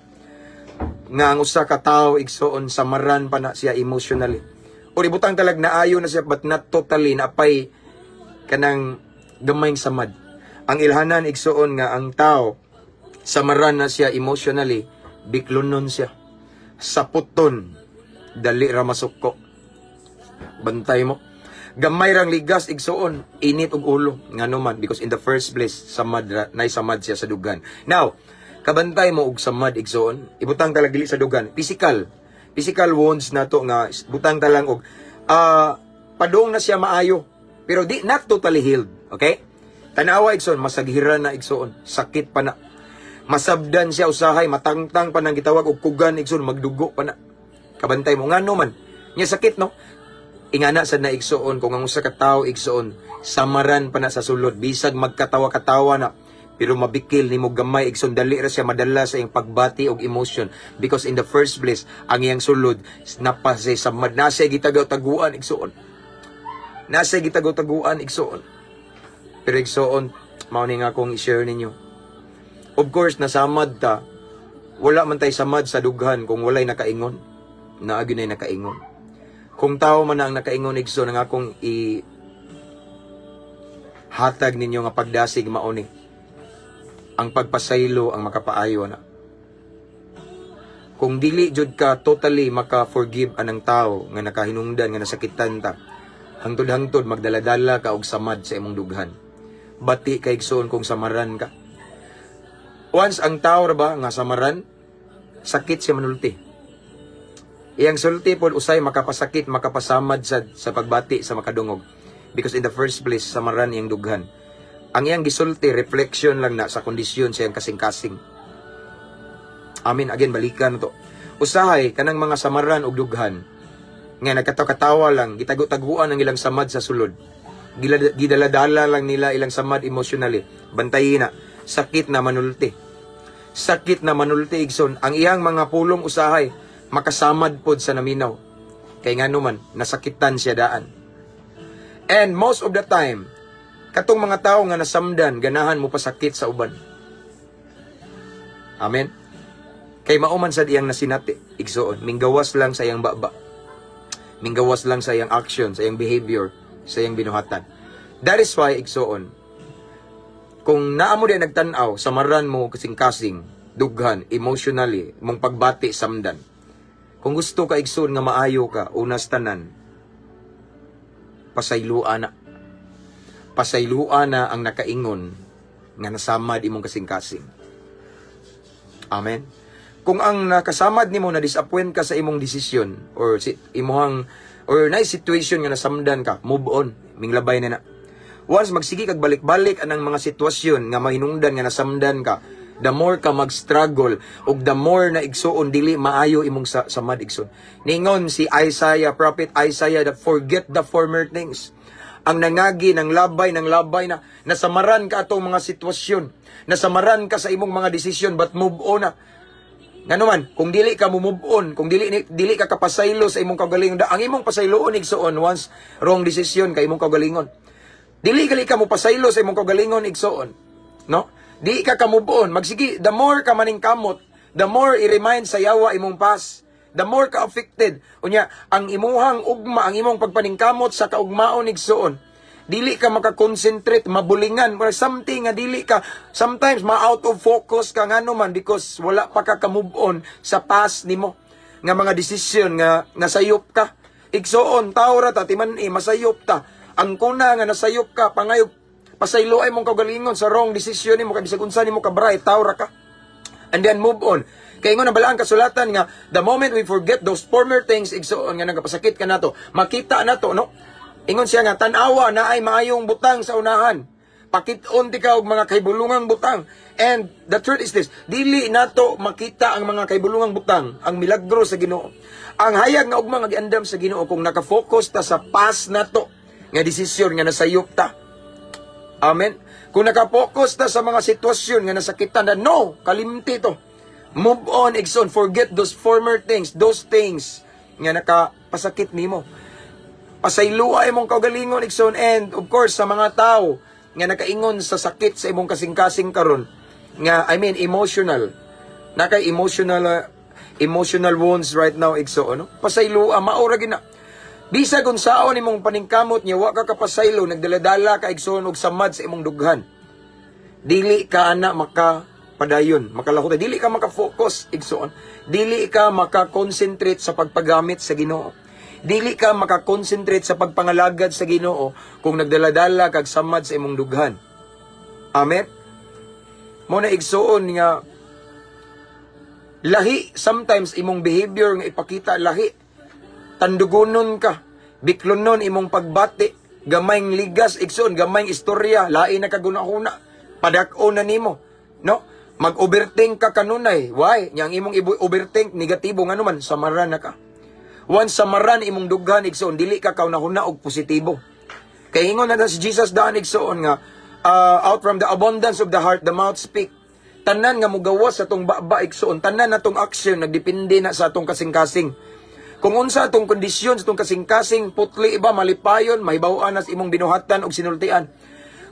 Speaker 2: nga ang usa ka tawo, igsoon, samaran pa na siya emotionally. Or ibutang talag naayo na siya but not totally, napay kanang gamayng samad. Ang ilhanan, igsoon, nga ang tao samaran na siya emotionally, biklonon siya. Saputon, dali ra masuko. Bantay mo. Gamay rang ligas, igsoon, init og ulo. Ngano man, because in the first place, samad ra, nay samad siya sa dugan. Now, kabantay mo og samad, igsoon, ibutang talag dili sa dugan, physical. Physical wounds na to nga butang talang og padung na siya maayo pero di not totally healed, okay? Tanawa, igsoon, masaghiran na, igsoon, sakit pa na. Masabdan siya usahay, matangtang pa nang gitawag og kugan, igsoon, magdugo pa na. Kabantay mo ngano man? Nya sakit, no? Ingana sad na, igsoon, kung ang usa ka tawo, igsoon, samaran pa na sa sulod, bisag magkatawa-katawa na pero mabikil nimo gamay, igsoon, dali ra siya madala sa iyang pagbati og emotion because in the first place ang iyang sulod napase samad, nasa gitagaw-taguan, igsoon, nasa gitagaw-taguan, igsoon. Pero igsoon, mao ni nga akong i-share ninyo, of course nasamad ta, wala man tay samad sa dughan kung walay nakaingon. Naa gyud nakaingon. Kung tao man ang nakaingon, igsoon, ang akong i hatag ninyo nga pagdasig mao ni ang pagpasaylo ang makapaayo na. Kung dili jud ka totally maka-forgive anang tao nga nakahinungdan nga nasakitan ta, hangtod-hangtod magdaladala ka og samad sa imong dughan. Bati kay, igsoon, kung samaran ka. Once ang tao ra ba nga samaran, sakit siya manulti. Iyang sulti pod usay makapasakit, makapasamad sa pagbati sa makadungog. Because in the first place, samaran iyang dughan. Ang iyang gisulti, reflection lang na sa kondisyon sa iyang kasing-kasing. Amen. Again, balikan na to. Usahay, kanang mga samaran og dughan, nga nagkatawa-katawa lang, gitago-taguan ang ilang samad sa sulod. Gidaladala lang nila ilang samad emotionally. Bantayi na, sakit na manulti. Sakit na manulti, igsoon. Ang iyang mga pulong usahay, makasamad pod sa naminaw. Kay nga naman, nasakitan siya daan. And most of the time, katong mga tao nga nasamdan, ganahan mo pasakit sa uban. Amen. Kay mao man sad iyang nasinati, igsoon, minggawas lang sa iyang baba. Minggawas lang sa iyang action, sa iyang behavior, sa iyang binuhatan. That is why, igsoon, kung naa mo di nagtan-aw, samaran mo kasing-kasing, dughan, emotionally, mong pagbati samdan. Kung gusto ka, igsoon, nga maayo ka, unas tanan, pasayloa na. Pasayloa na ang nakaingon nga nasamad imong kasing-kasing. Amen. Kung ang nakasamad nimo na disappoint ka sa imong desisyon or si imuhang or na situation nga nasamdan ka, move on, minglabay na na. Once magsige kag balik-balik anang mga sitwasyon nga mahinungdan nga nasamdan ka, The more ka mag-struggle ug the more na, igsuon, dili maayo imong samad, igsoon. Ningon si Isaiah, Prophet Isaiah, that forget the former things. Ang nangagi ng labay ng labay na nasamaran ka atong mga sitwasyon, nasamaran ka sa imong mga desisyon, but move on na. Ngano man, kung dili ka mo move on, kung dili ka kapasaylo sa imong kaugalingon, ang imong pasayloon, igsuon, once wrong decision kay imong kaugalingon. Dili gali ka mo pasaylo sa imong kaugalingon, igsuon. No? Di ka ka move on. Magsige, the more ka maning kamot, the more i-remind sa yawa imong past. The more ka affected. Unya, ang imuhang ugma, ang imong pagpaningkamot sa kaugmaon, igsuon, dili ka makakonsentrate, mabulingan, or something nga dili ka, sometimes ma-out of focus ka. Ngano man, because wala pa ka ka-move on sa past nimo nga mga desisyon nga nasayop ka. Igsuon, tao ra ta, timan eh, masayop ta. Ang kuna nga nasayop ka, pangayog, pasaylo ay mong kaugalingon sa wrong decision nimo, kay bisag unsa nimo ka bright, tao ra ka. And then move on. Kay ingon ang balaang kasulatan nga the moment we forget those former things, igsuon, nga nagapasakit ka nato, makita nato, no? Ingon siya nga tan-awa na ay maayong butang sa unahan. Pakit-on ti ka og mga kahibulungang butang. And the truth is this, dili nato makita ang mga kahibulungang butang, ang milagro sa Ginoo, ang hayag nga ugma nga giandam sa Ginoo, kung nakafocus ta sa past nato nga desisyon nga nasayop ta. Amen. Kung nakapokus ta sa mga sitwasyon nga nasakitan na, no, kalimti to. Move on, igsoon. Forget those former things, those things nga nakapasakit nimo. Pasayloa imong kaugalingon, igsoon, and of course sa mga tao nga nakaingon sa sakit sa imong kasing-kasing karon nga, I mean, emotional, naka emotional emotional wounds right now, igsoon, no? Pasayloa, mao ra gina. Bisag unsaon imong paningkamot niya wa ka kapasaylo, nagdaladala ka, igsoon, og samad sa imong dughan, dili ka ana maka padayon, makalahutay, dili ka maka-focus, igsoon. Dili ka maka-concentrate sa pagpagamit sa Ginoo. Dili ka maka-concentrate sa pagpangalagad sa Ginoo kung nagdaladala kag samad sa imong dughan. Amen. Mo na, igsuon, nga lahi sometimes imong behavior nga ipakita, lahi. Tandugonon ka, biklonon imong pagbati, gamayng ligas, igsuon, gamayng istorya, lain na kagunahuna, padak-on na nimo, no? Mag-overthink ka kanunay. Why? Yang imong overthink negatibo. Ngano man, samaran na ka. Once samaran imong dughan, igsuon, dili ka kaunahuna og positibo. Kay ingon na si Jesus daan, igsuon, nga out from the abundance of the heart the mouth speak. Tanan nga mugawas sa atong baba, igsuon, tanan natong action nagdepende na sa atong kasing-kasing. Kung unsa atong kondisyon sa atong kasing-kasing, putli ba, malipayon, mahibaw-an na sa imong binuhatan og sinultian.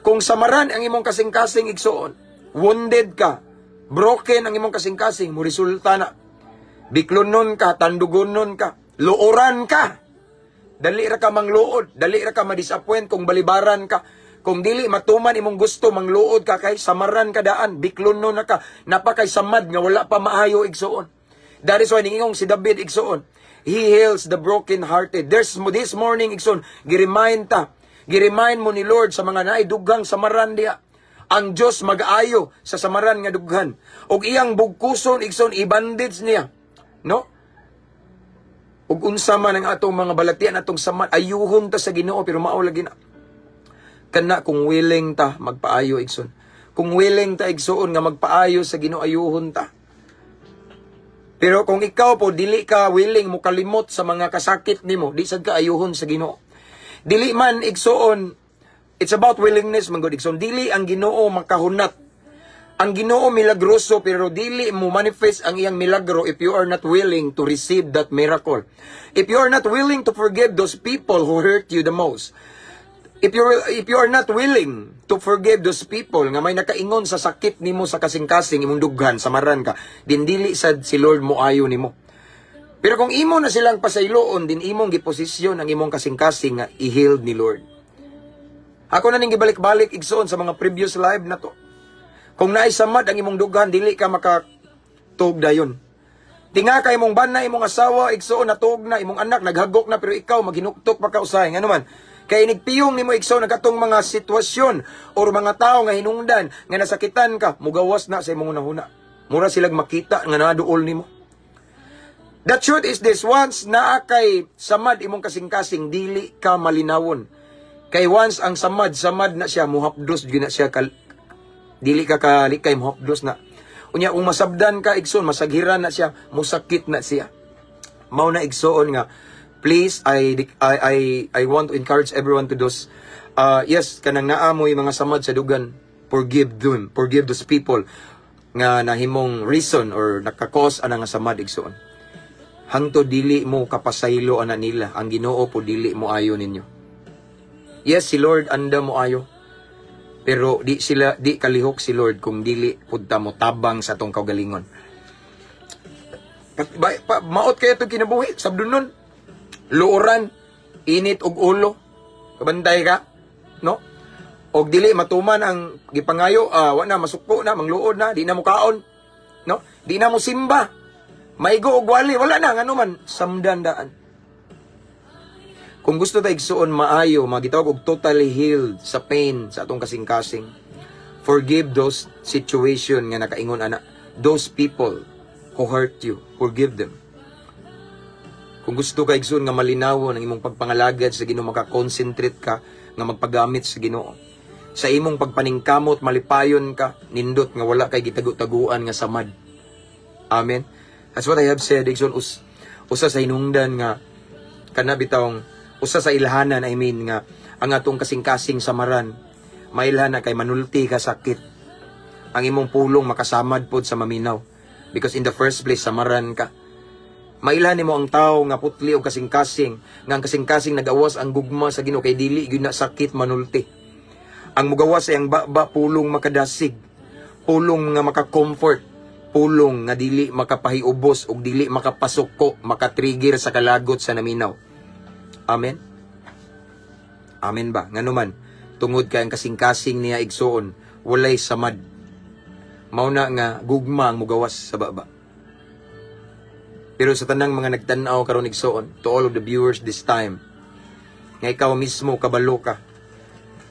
Speaker 2: Kung samaran ang imong kasing-kasing, igsuon, wounded ka, broken ang imong kasing-kasing, mo resulta na. Biklonon ka, tandugonon ka, luoran ka. Dali ra ka mangluod, dali ra ka ma-disappoint kung balibaran ka. Kung dili matuman imong gusto, mangluod ka kay samaran ka daan, biklonon na ka, napakay samad nga wala pa maayo, igsuon. That is why ningingong si David, igsuon, he heals the broken hearted. There's this morning, igsoon, gi-remind ta. Gi-remind mo ni Lord sa mga naay dughang samaran diha. Ang Dios mag-ayo sa samaran nga dughan. Og iyang bugkuson, igsoon, i-bandage niya. No? Ug unsa man ang atong mga balatian, atong samad, ayuhon ta sa Ginoo, pero mao lagi na. Kana kung willing ta magpaayo, igsoon. Kung willing ta, igsoon, nga magpaayo sa Ginoo, ayuhon ta. Pero kung ikaw po dili ka willing mo kalimot sa mga kasakit nimo, di sad ka ayuhon sa Ginoo. Dili man, igsuon, it's about willingness man gud, igsuon. Dili ang Ginoo makahunat. Ang Ginoo milagroso, pero dili mo manifest ang iyang milagro if you are not willing to receive that miracle. If you are not willing to forgive those people who hurt you the most. If you are not willing to forgive those people nga may nakaingon sa sakit nimo sa kasing-kasing, imong dughan, samaran ka, din dili sad si Lord mo ayo nimo. Pero kung imo na silang pasayloon, din imong giposisyon ang imong kasing-kasing nga i-healed ni Lord. Ako na ning gibalik-balik, igsoon, sa mga previous live na to. Kung naay samad ang imong dughan, dili ka makatuog dayon. Tinga ka imong bana, imong asawa, igsoon, natuog na, imong anak naghagok na, pero ikaw maghinuktok pa ka usahay. Ngano man? Kay inigpiyong nimo, igsoon, katong mga sitwasyon or mga tao nga hinungdan nga nasakitan ka, mugawas na sa imong hunahuna. Mura silag makita nga naduol nimo. The truth is this, once naa kay samad imong kasing-kasing, dili ka malinawon. Kay once ang samad, samad na siya, muhapdos gyud na siya, dili ka kalikay, muhapdos na. Unya kung masabdan ka, igsoon, masaghiran na siya, musakit na siya. Mao na, igsoon, nga please, I want to encourage everyone to those, yes, kanang naa moy mga samad sa dugan, forgive them, forgive those people nga nahimong reason or naka-cause ana nga samad, igsoon. Hangtod dili mo kapasaylo ana nila, ang Ginoo po dili mo ayo ninyo. Yes, si Lord andam mo ayo. Pero di sila di kalihok si Lord kung dili pud ta mo tabang sa atong kaugalingon. Pa, maot kaya itong kinabuhi, sabdunon. Luoran, init og ulo. Kabantay ka, no? Og dili matuman ang gipangayo, wa na masuko na, mangluod na, di na mo kaon. No? Di na mo simba. Maigo og wali, wala na ngano man, samdan daan. Kung gusto ta, igsuon, maayo, magitawag og totally healed sa pain sa atong kasing-kasing, forgive those situation nga nakaingon ana, those people who hurt you, forgive them. Kung gusto ka, igsuon, nga malinawon ang imong pagpangalagad sa Ginoo, maka-concentrate ka nga magpagamit sa Ginoo. Sa imong pagpaningkamot, malipayon ka, nindot nga wala kay gitago-taguan nga samad. Amen. That's what I have said, igsoon, usa sa hinungdan nga kana bitawng usa sa ilhanan, I mean, nga ang atong kasing-kasing samaran, mailhan na kay manulti ka sakit. Ang imong pulong makasamad pod sa maminaw. Because in the first place, samaran ka. Mailhan nimo ang tao nga putli og kasing-kasing, nga ang kasing-kasing nagawas ang gugma sa Ginoo kay dili gyud na sakit manulti. Ang mugawas ay ang baba, pulong makadasig, pulong nga maka-comfort, pulong nga dili makapahiubos ug dili makapasuko, makatrigger sa kalagot sa naminaw. Amen. Amen ba? Ngano man, tungod kay ang kasing-kasing niya, igsoon, walay samad. Mao na nga gugma ang mugawas sa baba. Pero sa tanang mga nagtan-aw karon, igsoon, to all of the viewers this time, nga ikaw mismo kabalo ka,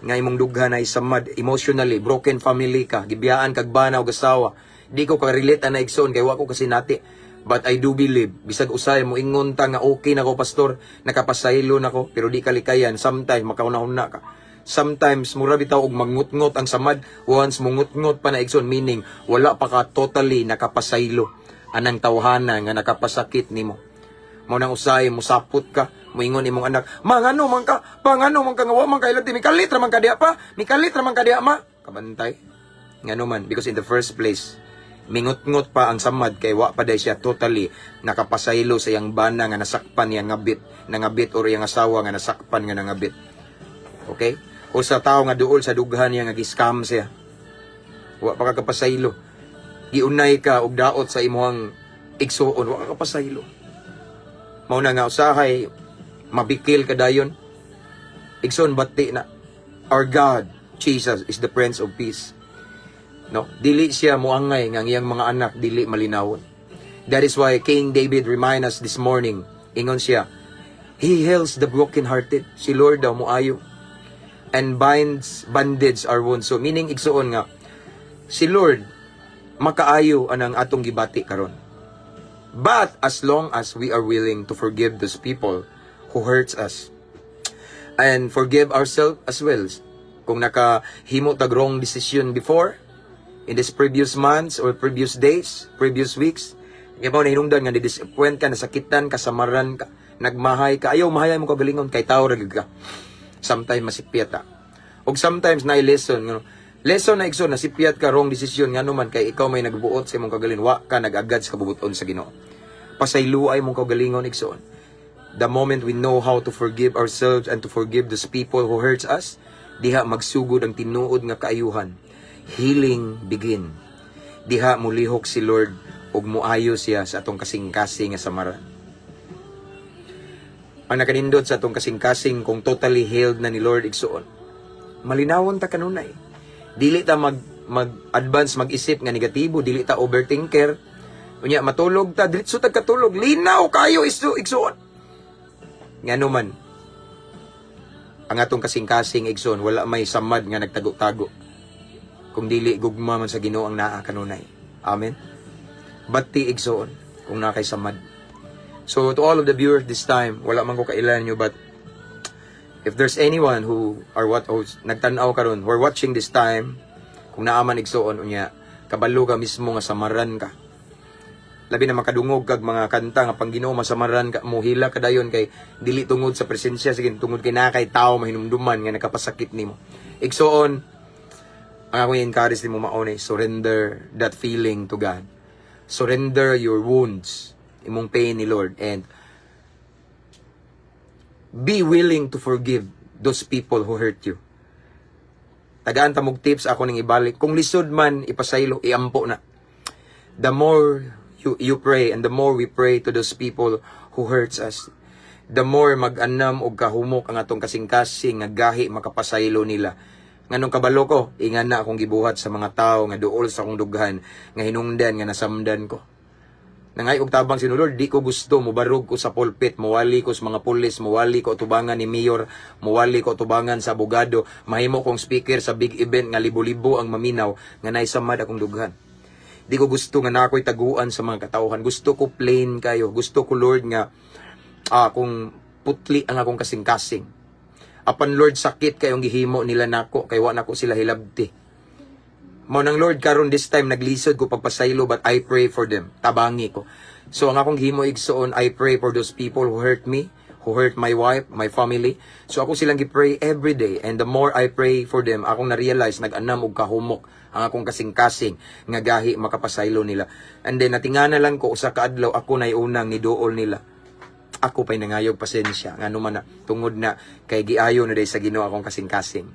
Speaker 2: nga imong dughan ay samad, emotionally, broken family ka, gibiyaan kag bana o asawa, di ko ka-relate ana, igsoon, kay wa ko kasi nati. But I do believe, bisag usay mo ingon ta nga okay na ko, pastor, nakapasaylo na ko, pero di kalikayan, sometimes makauna-una ka. Sometimes mura bitaw og mangutngot ang samad, once mungutngot pa na, igsoon, meaning wala pa ka totally nakapasaylo anang tawhana nga nakapasakit nimo. Mao nang usahay musapot ka, muingon imong anak, "Ma, ngano man ka? Pa, ngano man ka nga wa man ka ilati? Mikalit ra man ka diha pa. Mikalit ra man ka diha, ma." Kabantay. Ngano man, because in the first place, mingutngot pa ang samad kay wa pa day siya totally nakapasaylo sa iyang bana nga nasakpan niya ngabit, nangabit, or iyang asawa nga nasakpan nga nangabit. Okay? O sa tao nga duol sa dughan niya nga gi-scam siya. Wa pa ka kapasaylo. Giunay ka og daot sa imong igsuon, wa ka kapasaylo. Mao na nga usahay mabikil ka dayon. Igsoon, bati na. Our God, Jesus, is the Prince of Peace. No, dili siya muangay nga ang iyang mga anak dili malinawon. That is why King David remind us this morning, ingon siya, "He heals the broken-hearted." Si Lord daw muayo. And binds bandage our wounds. So meaning, igsuon, nga si Lord makaayo anang atong gibati karon. But as long as we are willing to forgive those people who hurts us and forgive ourselves as well. Kung nakahimo tag wrong decision before, in this previous months or previous days, previous weeks, kaya pa nahinungdan nga ni-disappoint ka, nasakitan ka, samaran ka, nagmahay ka, ayaw mahay mo kagalingon kay tao ra gyud ka. Sometimes masipyat ta. Og sometimes na lesson, ngano, lesson na, igsoon, nasipyat ka, wrong decision, ngano man kay ikaw may nagbuot sa imong kagalingon, wa ka nag-agad sa kabubuton sa Ginoo. Pasayloay mong kagalingon, igsoon. The moment we know how to forgive ourselves and to forgive those people who hurts us, diha magsugod ang tinuod nga kaayuhan. Healing begin. Diha mulihok si Lord ug muayo siya sa atong kasing-kasing nga samaran. Ang nakanindot sa atong kasing-kasing kung totally healed na ni Lord, igsuon, malinawon ta kanunay. Dili ta mag mag-advance mag-isip nga negatibo, dili ta overthinker. Unya matulog ta, diretso ta katulog, linaw kayo isu igsuon. Ngano man, ang atong kasing-kasing, igsoon, wala may samad nga nagtago-tago. Kung dili gugma man sa Ginoo ang naa kanunay. Amen. Bati, igsoon, kung naa kay samad. So to all of the viewers this time, wala man ko kailan nyo, but if there's anyone who are what who nagtan-aw karon, who are watching this time, kung naa man, igsuon, unya Kabalo ka mismo nga samaran ka. Labi na makadungog kag mga kanta nga pang Ginoo, masamaran ka, mohila ka dayon kay dili tungod sa presensya sa Ginoo, tungod kay naa kay tawo mahinumduman nga nakapasakit nimo. Igsoon, ang akong encourage nimo mao ni surrender that feeling to God. Surrender your wounds, imong pain ni Lord, and be willing to forgive those people who hurt you. Tagaan ta mog tips, ako ning ibalik. Kung lisod man ipasaylo, iampo na. The more you pray and the more we pray to those people who hurts us, the more mag-anam og kahumok ang atong kasing-kasing nga gahi makapasaylo nila. Nganong kabalo ko, ingan na akong gibuhat sa mga tao nga duol sa akong dughan, nga hinungdan nga nasamdan ko. Nangay og tabang si Lord, di ko gusto mubarog ko sa pulpit, muwali ko sa mga pulis, muwali ko tubangan ni mayor, muwali ko tubangan sa abogado, mahimo kong speaker sa big event nga libo-libo ang maminaw nga naisamad akong dughan. Di ko gusto nga na ako'y taguan sa mga katauhan. Gusto ko plain kayo. Gusto ko, Lord, nga kung putli ang akong kasing-kasing. Apan Lord, sakit kayong gihimo nila nako kay wa nako sila hilabti. Mao nang Lord, karon this time naglisod ko pagpasaylo, but I pray for them. Tabangi ko. So ang akong gihimo, igsoon, I pray for those people who hurt me, who hurt my wife, my family. So ako silang gi-pray every day, and the more I pray for them, akong na-realize nag-anam og kahumok ang akong kasing-kasing nga gahi makapasaylo nila. And then natingana lang ko usa ka adlaw, ako nay unang niduol nila. Ako pa'y nangayog pasensya ngano man na tungod na kay giayo na day sa Ginoo akong kasing-kasing.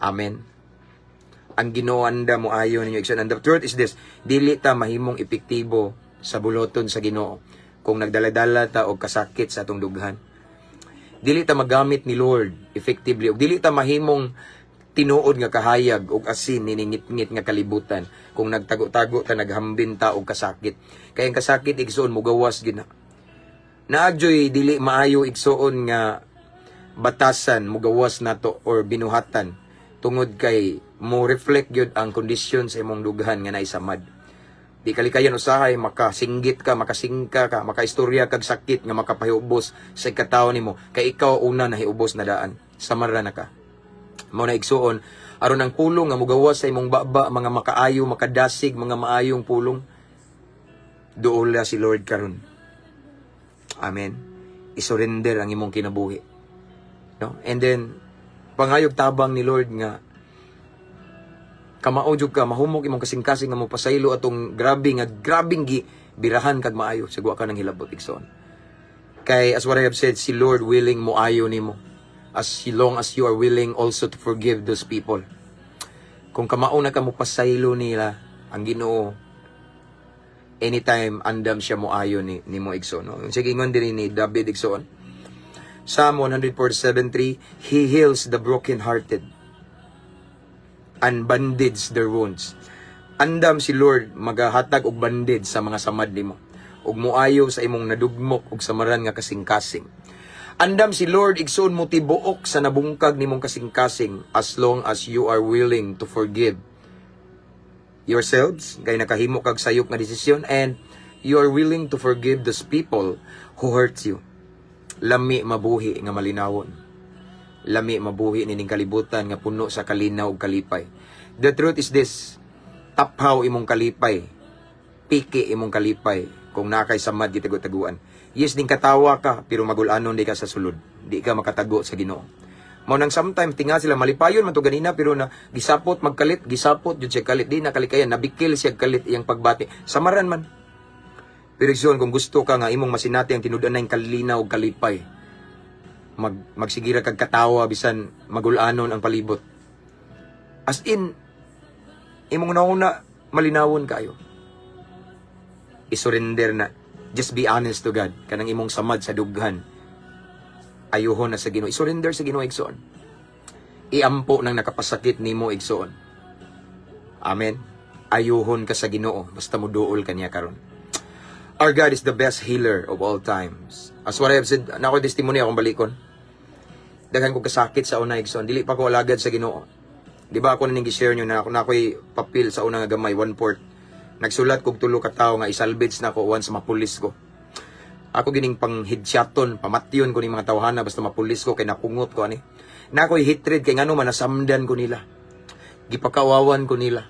Speaker 2: Amen. Ang Ginoo anda mo ayo ninyo, igsoon. And the truth is this, dili ta mahimong epektibo sa buloton sa Ginoo kung nagdala-dala ta og kasakit sa atong dughan. Dili ta magamit ni Lord effectively ug dili ta mahimong tinuod nga kahayag og asin niningitngit nga kalibutan kung nagtago-tago ta, naghambin ta og kasakit. Kay ang kasakit, igsoon, mugawas gina. Naadyoy dili maayo, igsoon, nga batasan mugawas nato or binuhatan tungod kay mo reflect gyud ang kondisyon sa imong dughan nga naisamad. Di kalikayan usahay makasinggit ka, makasingka ka, makaistorya kag sakit nga makapahiubos sa ikatawo nimo kay ikaw una nahiubos na daan. Samara na ka. Mao na, igsuon, aron ang pulong nga mugawas sa imong baba, mga makaayo, makadasig, mga maayong pulong, duola si Lord karon. Amen. I-surrender ang imong kinabuhi. No? And then pangayog tabang ni Lord nga kamao jud ka, mahumok imong kasing-kasing nga mopasaylo atong grabe nga grabing gi birahan kag maayo sa ka ng hilabot, igsoon. Kay as what I have said, si Lord willing mo ayo nimo as long as you are willing also to forgive those people. Kung kamao na ka mo pasaylo nila, ang Ginoo anytime andam siya mo ayo ni nimo, igsoon, no? Sige, ingon diri ni David, igsoon, Psalm 147:3, "He heals the broken-hearted and bandage their wounds." Andam si Lord magahatag og bandage sa mga samad nimo ug moayo sa imong nadugmok ug samaran nga kasing-kasing. Andam si Lord, igsoon, mo tibuok sa nabungkag nimong kasing-kasing as long as you are willing to forgive yourselves kay nakahimo kag sayop nga desisyon and you are willing to forgive those people who hurt you. Lami mabuhi nga malinawon. Lami mabuhi nining kalibutan nga puno sa kalinaw ug kalipay. The truth is this, taphaw imong kalipay, piki imong kalipay kung naa kay samad gitago-taguan. Yes, ning katawa ka, pero magulanon di ka sa sulod. Di ka makatago sa Ginoo. Mao nang sometimes tinga sila malipayon man to ganina, pero na gisapot magkalit, gisapot jud siya kalit, di na kalikayan, nabikil siya kalit iyang pagbati. Samaran man. Pero igsoon, kung gusto ka nga imong masinati ang tinud-anay kalinaw ug kalipay, magsigira kag katawa bisan magulanon ang palibot. As in, imong nauna malinawon kayo. I-surrender na. Just be honest to God. Kanang imong samad sa dughan. Ayuhon na sa Ginoo. I-surrender sa Ginoo, igsoon. Iampo nang nakapasakit nimo, igsoon. Amen. Ayuhon ka sa Ginoo basta muduol ka niya karon. Our God is the best healer of all times. As what I have said, na ako testimony akong balikon. Daghan ko kasakit sa una, igsoon. Dili pa ko alagad sa Ginoo. Di ba ako na ning gi-share nyo na ako na ako'y papel sa una nga gamay, one-fourth. Nagsulat kog tulo ka tawo nga isalvage na ko once mapulis ko. Ako gining pang headshoton, pamatyon ko ning mga tawhana basta mapulis ko kay napungot ko ani. Na ako'y hatred kay ngano man nasamdan ko nila. Gipakawawan ko nila.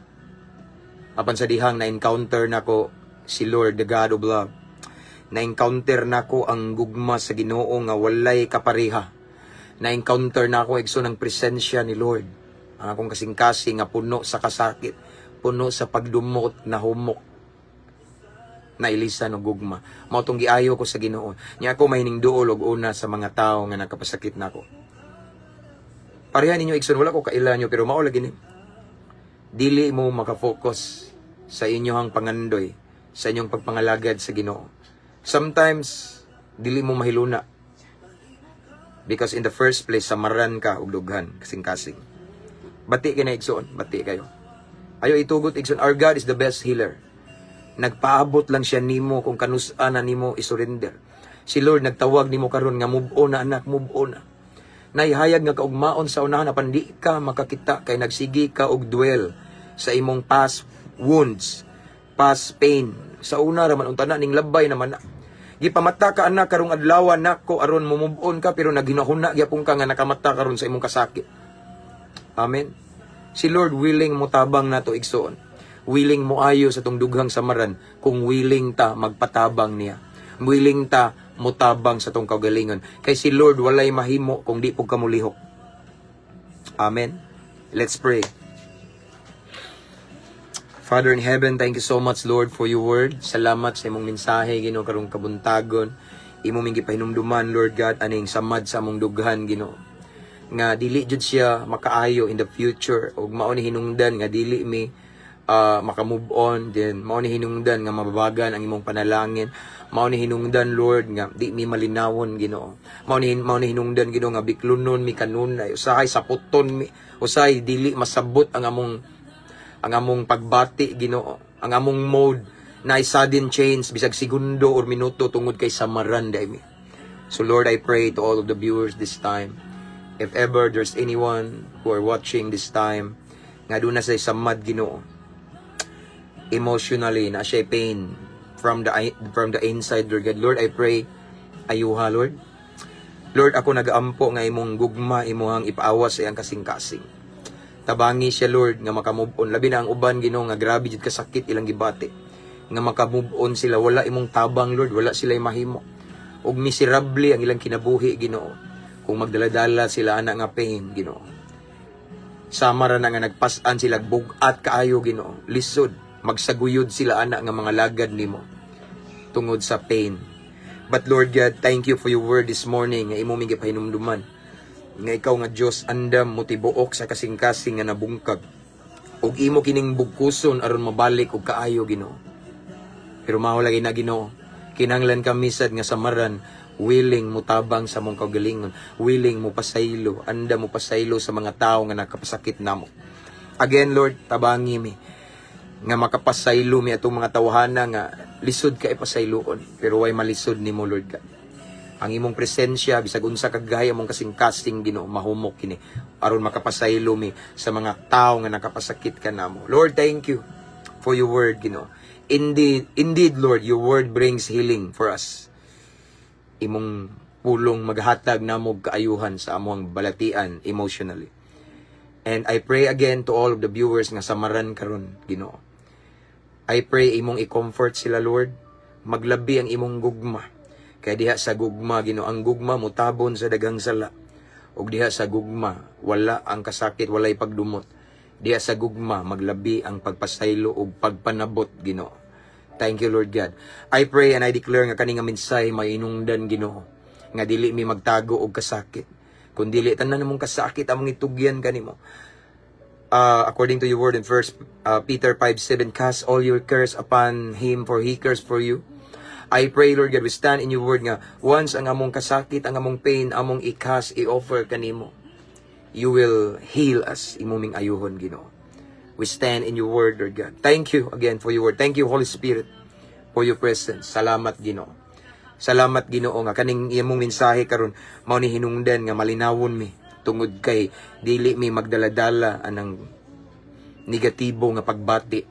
Speaker 2: Apan sa dihang na-encounter nako si Lord, the God of love. Na-encounter nako ang gugma sa Ginoo nga walay kapareha. Na-encounter nako, igsoon, ang presensya ni Lord. Ang akong kasing-kasing nga puno sa kasakit, puno sa pagdumot na humok na ilisan og gugma. Mao tong giayo ko sa Ginoo. Nya ako mahiningduol og una sa mga tawo nga nakapasakit nako. Pareha ninyo, igsoon, wala ko kaila nyo, pero mao lagi ni. Dili mo makafocus sa inyong pangandoy, sa inyong pagpangalagad sa Ginoo. Sometimes dili mo mahiluna. Because in the first place, samaran ka og dughan, kasing-kasing. Bati kay na, igsoon, bati kayo. Ayo itugot, igsoon, our God is the best healer. Nagpaabot lang siya nimo kung kanus-a na nimo isurrender. Si Lord nagtawag nimo karon nga move on na, anak, move on na. Naihayag nga kaugmaon sa unahan apan di ka makakita kay nagsigi ka og dwell sa imong past wounds, past pain. Sa una ra man unta na ning labay naman na. Gipamata ka, anak, karong adlaw nako aron mo move on ka, pero naghinahuna gyapon ka nga nakamata karon sa imong kasakit. Amen. Si Lord willing mo tabang nato, igsoon. Willing mo ayo sa tong dughang samaran kung willing ta magpatabang niya. Willing ta motabang sa tong kaugalingon. Kay si Lord walay mahimo kung di pud ka mulihok. Amen. Let's pray. Father in heaven, thank you so much, Lord, for your word. Salamat sa imong mensahe, Ginoo, karong kabuntagon. Imo ming gipahinumduman, Lord God, aning samad sa among dughan, Ginoo. Nga dili jud siya makaayo in the future ug mao ni hinungdan nga dili mi maka-move on, then mao ni hinungdan nga mababagan ang imong panalangin. Mao ni hinungdan, Lord, nga di mi malinawon, Ginoo. Mao ni hinungdan, Ginoo, nga biklunon mi kanunay, usahay saputon mi, usahay dili masabot ang among pagbati, Ginoo, ang among mode na sudden change bisag segundo or minuto tungod kay samaran dai mi. So Lord, I pray to all of the viewers this time, if ever there's anyone who are watching this time nga duna sa samad, Ginoo, emotionally na siya pain from the inside, Lord God. Lord, I pray, ayuha, Lord. Lord, ako nagaampo nga imong gugma imuhang ipaawas sa iyang kasing-kasing. Tabangi siya, Lord, nga makamove on. Labi na ang uban, Ginoo, nga grabe jud kasakit ilang gibati. Nga makamove on sila, wala imong tabang, Lord, wala sila mahimo. Ug miserable ang ilang kinabuhi, Ginoo, kung magdala-dala sila ana nga pain, Ginoo. Sama ra na nga nagpas-an sila bug-at kaayo, Ginoo. Lisod magsaguyod sila ana nga mga lagad nimo tungod sa pain. But Lord God, thank you for your word this morning nga imo ming gipahinumduman nga ikaw nga Dios andam mo tibuok sa kasing-kasing nga nabungkag ug imo kining bugkuson aron mabalik og kaayo, Ginoo. Pero mao lagi na, Ginoo, kinahanglan kami sad nga samaran willing mutabang sa mong kaugalingon, willing mo pasaylo, andam mo pasaylo sa mga tao nga nakapasakit namo. Again, Lord, tabangi mi nga makapasaylo mi atong mga tawhana nga lisod ka ipasayloon, pero way malisod nimo, Lord God. Ang imong presensya, bisag unsa kagaya mong kasing-kasing, Ginoo, mahumok kini aron makapasaylo mi sa mga tao nga nakapasakit kanamo. Lord, thank you for your word, Ginoo. Indeed, indeed, Lord, your word brings healing for us. Imong pulong maghatag namo og kaayuhan sa among balatian emotionally. And I pray again to all of the viewers nga samaran karon, Ginoo. I pray imong i-comfort sila, Lord. Maglabi ang imong gugma. Kay diha sa gugma, Ginoo, ang gugma mutabon sa daghang sala. Ug diha sa gugma, wala ang kasakit, walay pagdumot. Diha sa gugma, maglabi ang pagpasaylo ug pagpanabot, Ginoo. Thank you, Lord God. I pray and I declare nga kani nga mensahe mainungdan, Ginoo, nga dili mi magtago og kasakit. Kung dili tanan namong kasakit among itugyan kanimo. According to your word in First Peter 5:7, "Cast all your cares upon Him, for He cares for you." I pray, Lord God, we stand in your word nga once ang among kasakit, ang among pain, among i-cast, i-offer kanimo, you will heal us, imo ming ayuhon, Ginoo. We stand in your word, Lord God. Thank you again for your word. Thank you, Holy Spirit, for your presence. Salamat, Ginoo. Salamat, Ginoo, nga kaning imong mensahe karon mao ni hinungdan nga malinawon mi tungod kay dili mi magdala-dala anang negatibo nga pagbati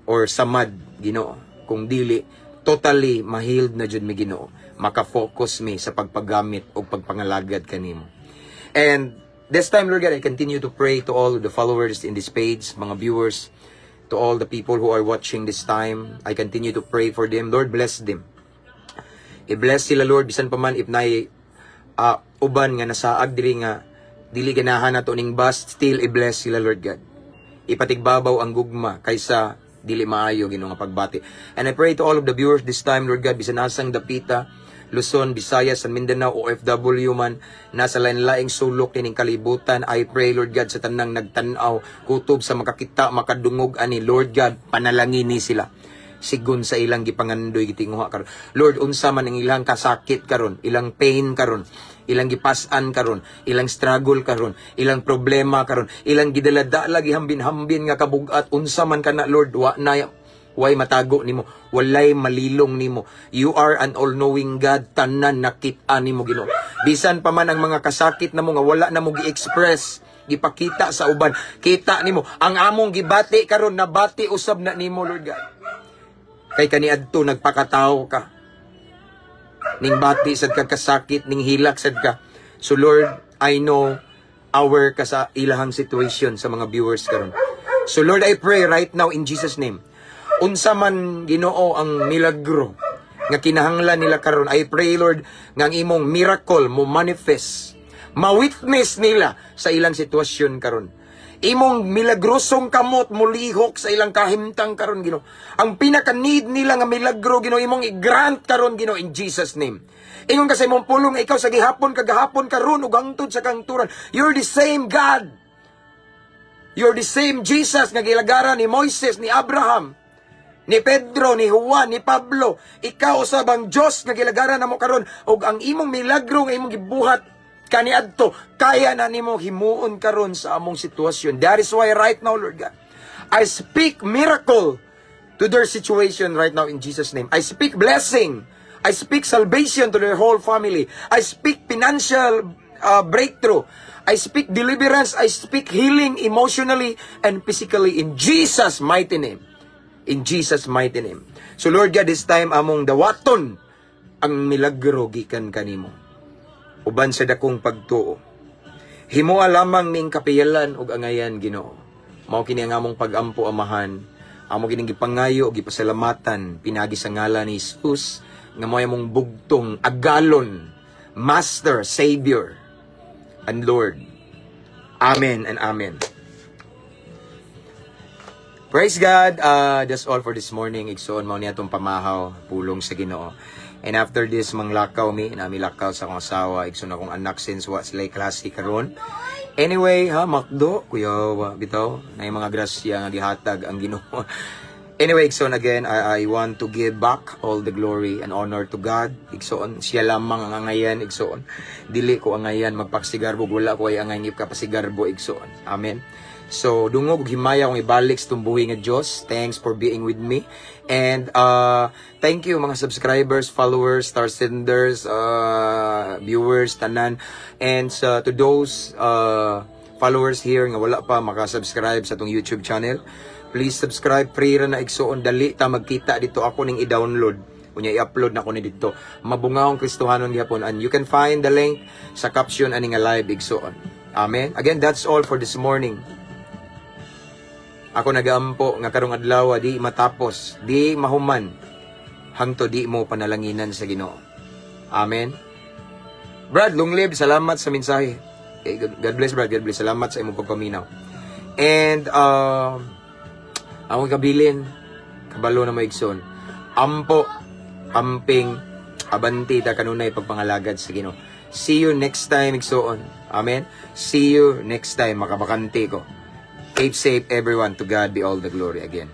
Speaker 2: or samad, Ginoo. Kung dili totally ma-healed na jud mi, Ginoo, maka-focus mi sa pagpagamit o pagpangalagad kanimo. And this time, Lord God, I continue to pray to all the followers in this page, mga viewers. To all the people who are watching this time, I continue to pray for them. Lord, bless them. I-bless sila, Lord, bisan pa man if naay uban nga nasaag diri nga dili ganahan nato ning bus, still i-bless sila, Lord God. Ipatigbabaw ang gugma kaysa dili maayo, Ginoo, nga pagbati. And I pray to all of the viewers this time, Lord God, bisan asang dapita, Luzon, Visayas, and Mindanao, OFW man, nasa lain-laing sulok nining kalibutan, I pray, Lord God, sa tanang nagtan-aw, kutob sa makakita, makadungog ani, Lord God, panalangini sila sigon sa ilang gipangandoy, gitinguha karon. Lord, unsa man ang ilang kasakit karon, ilang pain karon, ilang gipas-an karon, ilang struggle karon, ilang problema karon, ilang gidala-dala, gihambin-hambin nga kabugat, unsa man kana, Lord, wa na way matago nimo, walay malilong nimo. You are an all-knowing God, tanan nakit-a nimo, Ginoo. Bisan pa man ang mga kasakit namo nga wala na mo gi-express, gipakita sa uban, kita nimo. Ang among gibati karon, nabati usab na nimo, Lord God. Kay kaniadto nagpakatao ka. Ning bati sad ka kasakit, ning hilak sad ka. So Lord, I know aware ka sa ilahang situation sa mga viewers karon. So Lord, I pray right now in Jesus' name. Unsa man, Ginoo, ang milagro nga kinahanglan nila karon, I pray, Lord, nga ang imong miracle mo manifest. Ma-witness nila sa ilang sitwasyon karon. Imong milagrosong kamot mulihok sa ilang kahimtang karon, Ginoo. Ang pinaka-need nila nga milagro, Ginoo, imong i-grant karon, Ginoo, in Jesus' name. Ingon ka sa imong pulong, ikaw sa gihapon, kagahapon, karon ug hangtod sa kahangturan. You're the same God. You're the same Jesus nga gilagaran ni Moises, ni Abraham, ni Pedro, ni Juan, ni Pablo. Ikaw usab ang Dios nga gilagaran namo karon ug ang imong milagro nga imong gibuhat kaniadto, kaya na nimo himuon karon sa among sitwasyon. That is why right now, Lord God, I speak miracle to their situation right now in Jesus' name. I speak blessing. I speak salvation to their whole family. I speak financial breakthrough. I speak deliverance. I speak healing emotionally and physically in Jesus' mighty name. In Jesus' mighty name. So Lord God, this time among dawaton ang milagro gikan kanimo. Uban sa dakong pagtuo. Himoa lamang ning kapiyalan ug angayan, Ginoo. Mao kini ang among pagampo, Amahan. Amo kining gipangayo ug gipasalamatan pinaagi sa ngalan ni Jesus nga mo'y among bugtong agalon, Master, Savior, and Lord. Amen and amen. Praise God. That's all for this morning. Igsoon, mao ni atong pamahaw, pulong sa Ginoo. And after this, manglakaw mi, nami lakaw sa akong asawa, igsoon, akong anak since wa sila klase karon. Anyway, ha, Makdo, kuya, bitaw, na mga grasya nga gihatag ang Ginoo. Anyway, igsoon, again, I want to give back all the glory and honor to God. Igsoon, siya lamang ang angayan, igsoon. Dili ko angayan magpaksigarbo, wala ko ay angay kapasigarbo, igsoon. Amen. So, dungog ug himaya kong ibalik sa tumbuhi nga Dios. Thanks for being with me. And thank you mga subscribers, followers, star senders, viewers, tanan. And sa to those followers here nga wala pa makasubscribe sa atong YouTube channel, please subscribe. Free ra na, igsoon. Dali ta magkita dito, ako ning i-download. Unya i-upload na ko ni dito. Mabungahong Kristohanon gihapon, and you can find the link sa caption ani nga live, igsoon. Amen. Again, that's all for this morning. Ako nagaampo nga karong adlaw di matapos, di mahuman hangtod di mo panalanginan sa Ginoo. Amen. Brad, long live, salamat sa mensahe. Okay, God bless, Brad, God bless. Salamat sa imong pagpaminaw. And akong kabilin, kabalo na mo, igsoon. Ampo, amping, abanti ta kanunay pagpangalagad sa Ginoo. See you next time, igsoon. Amen. See you next time, makabakante ko. Keep safe, everyone. To God be all the glory again.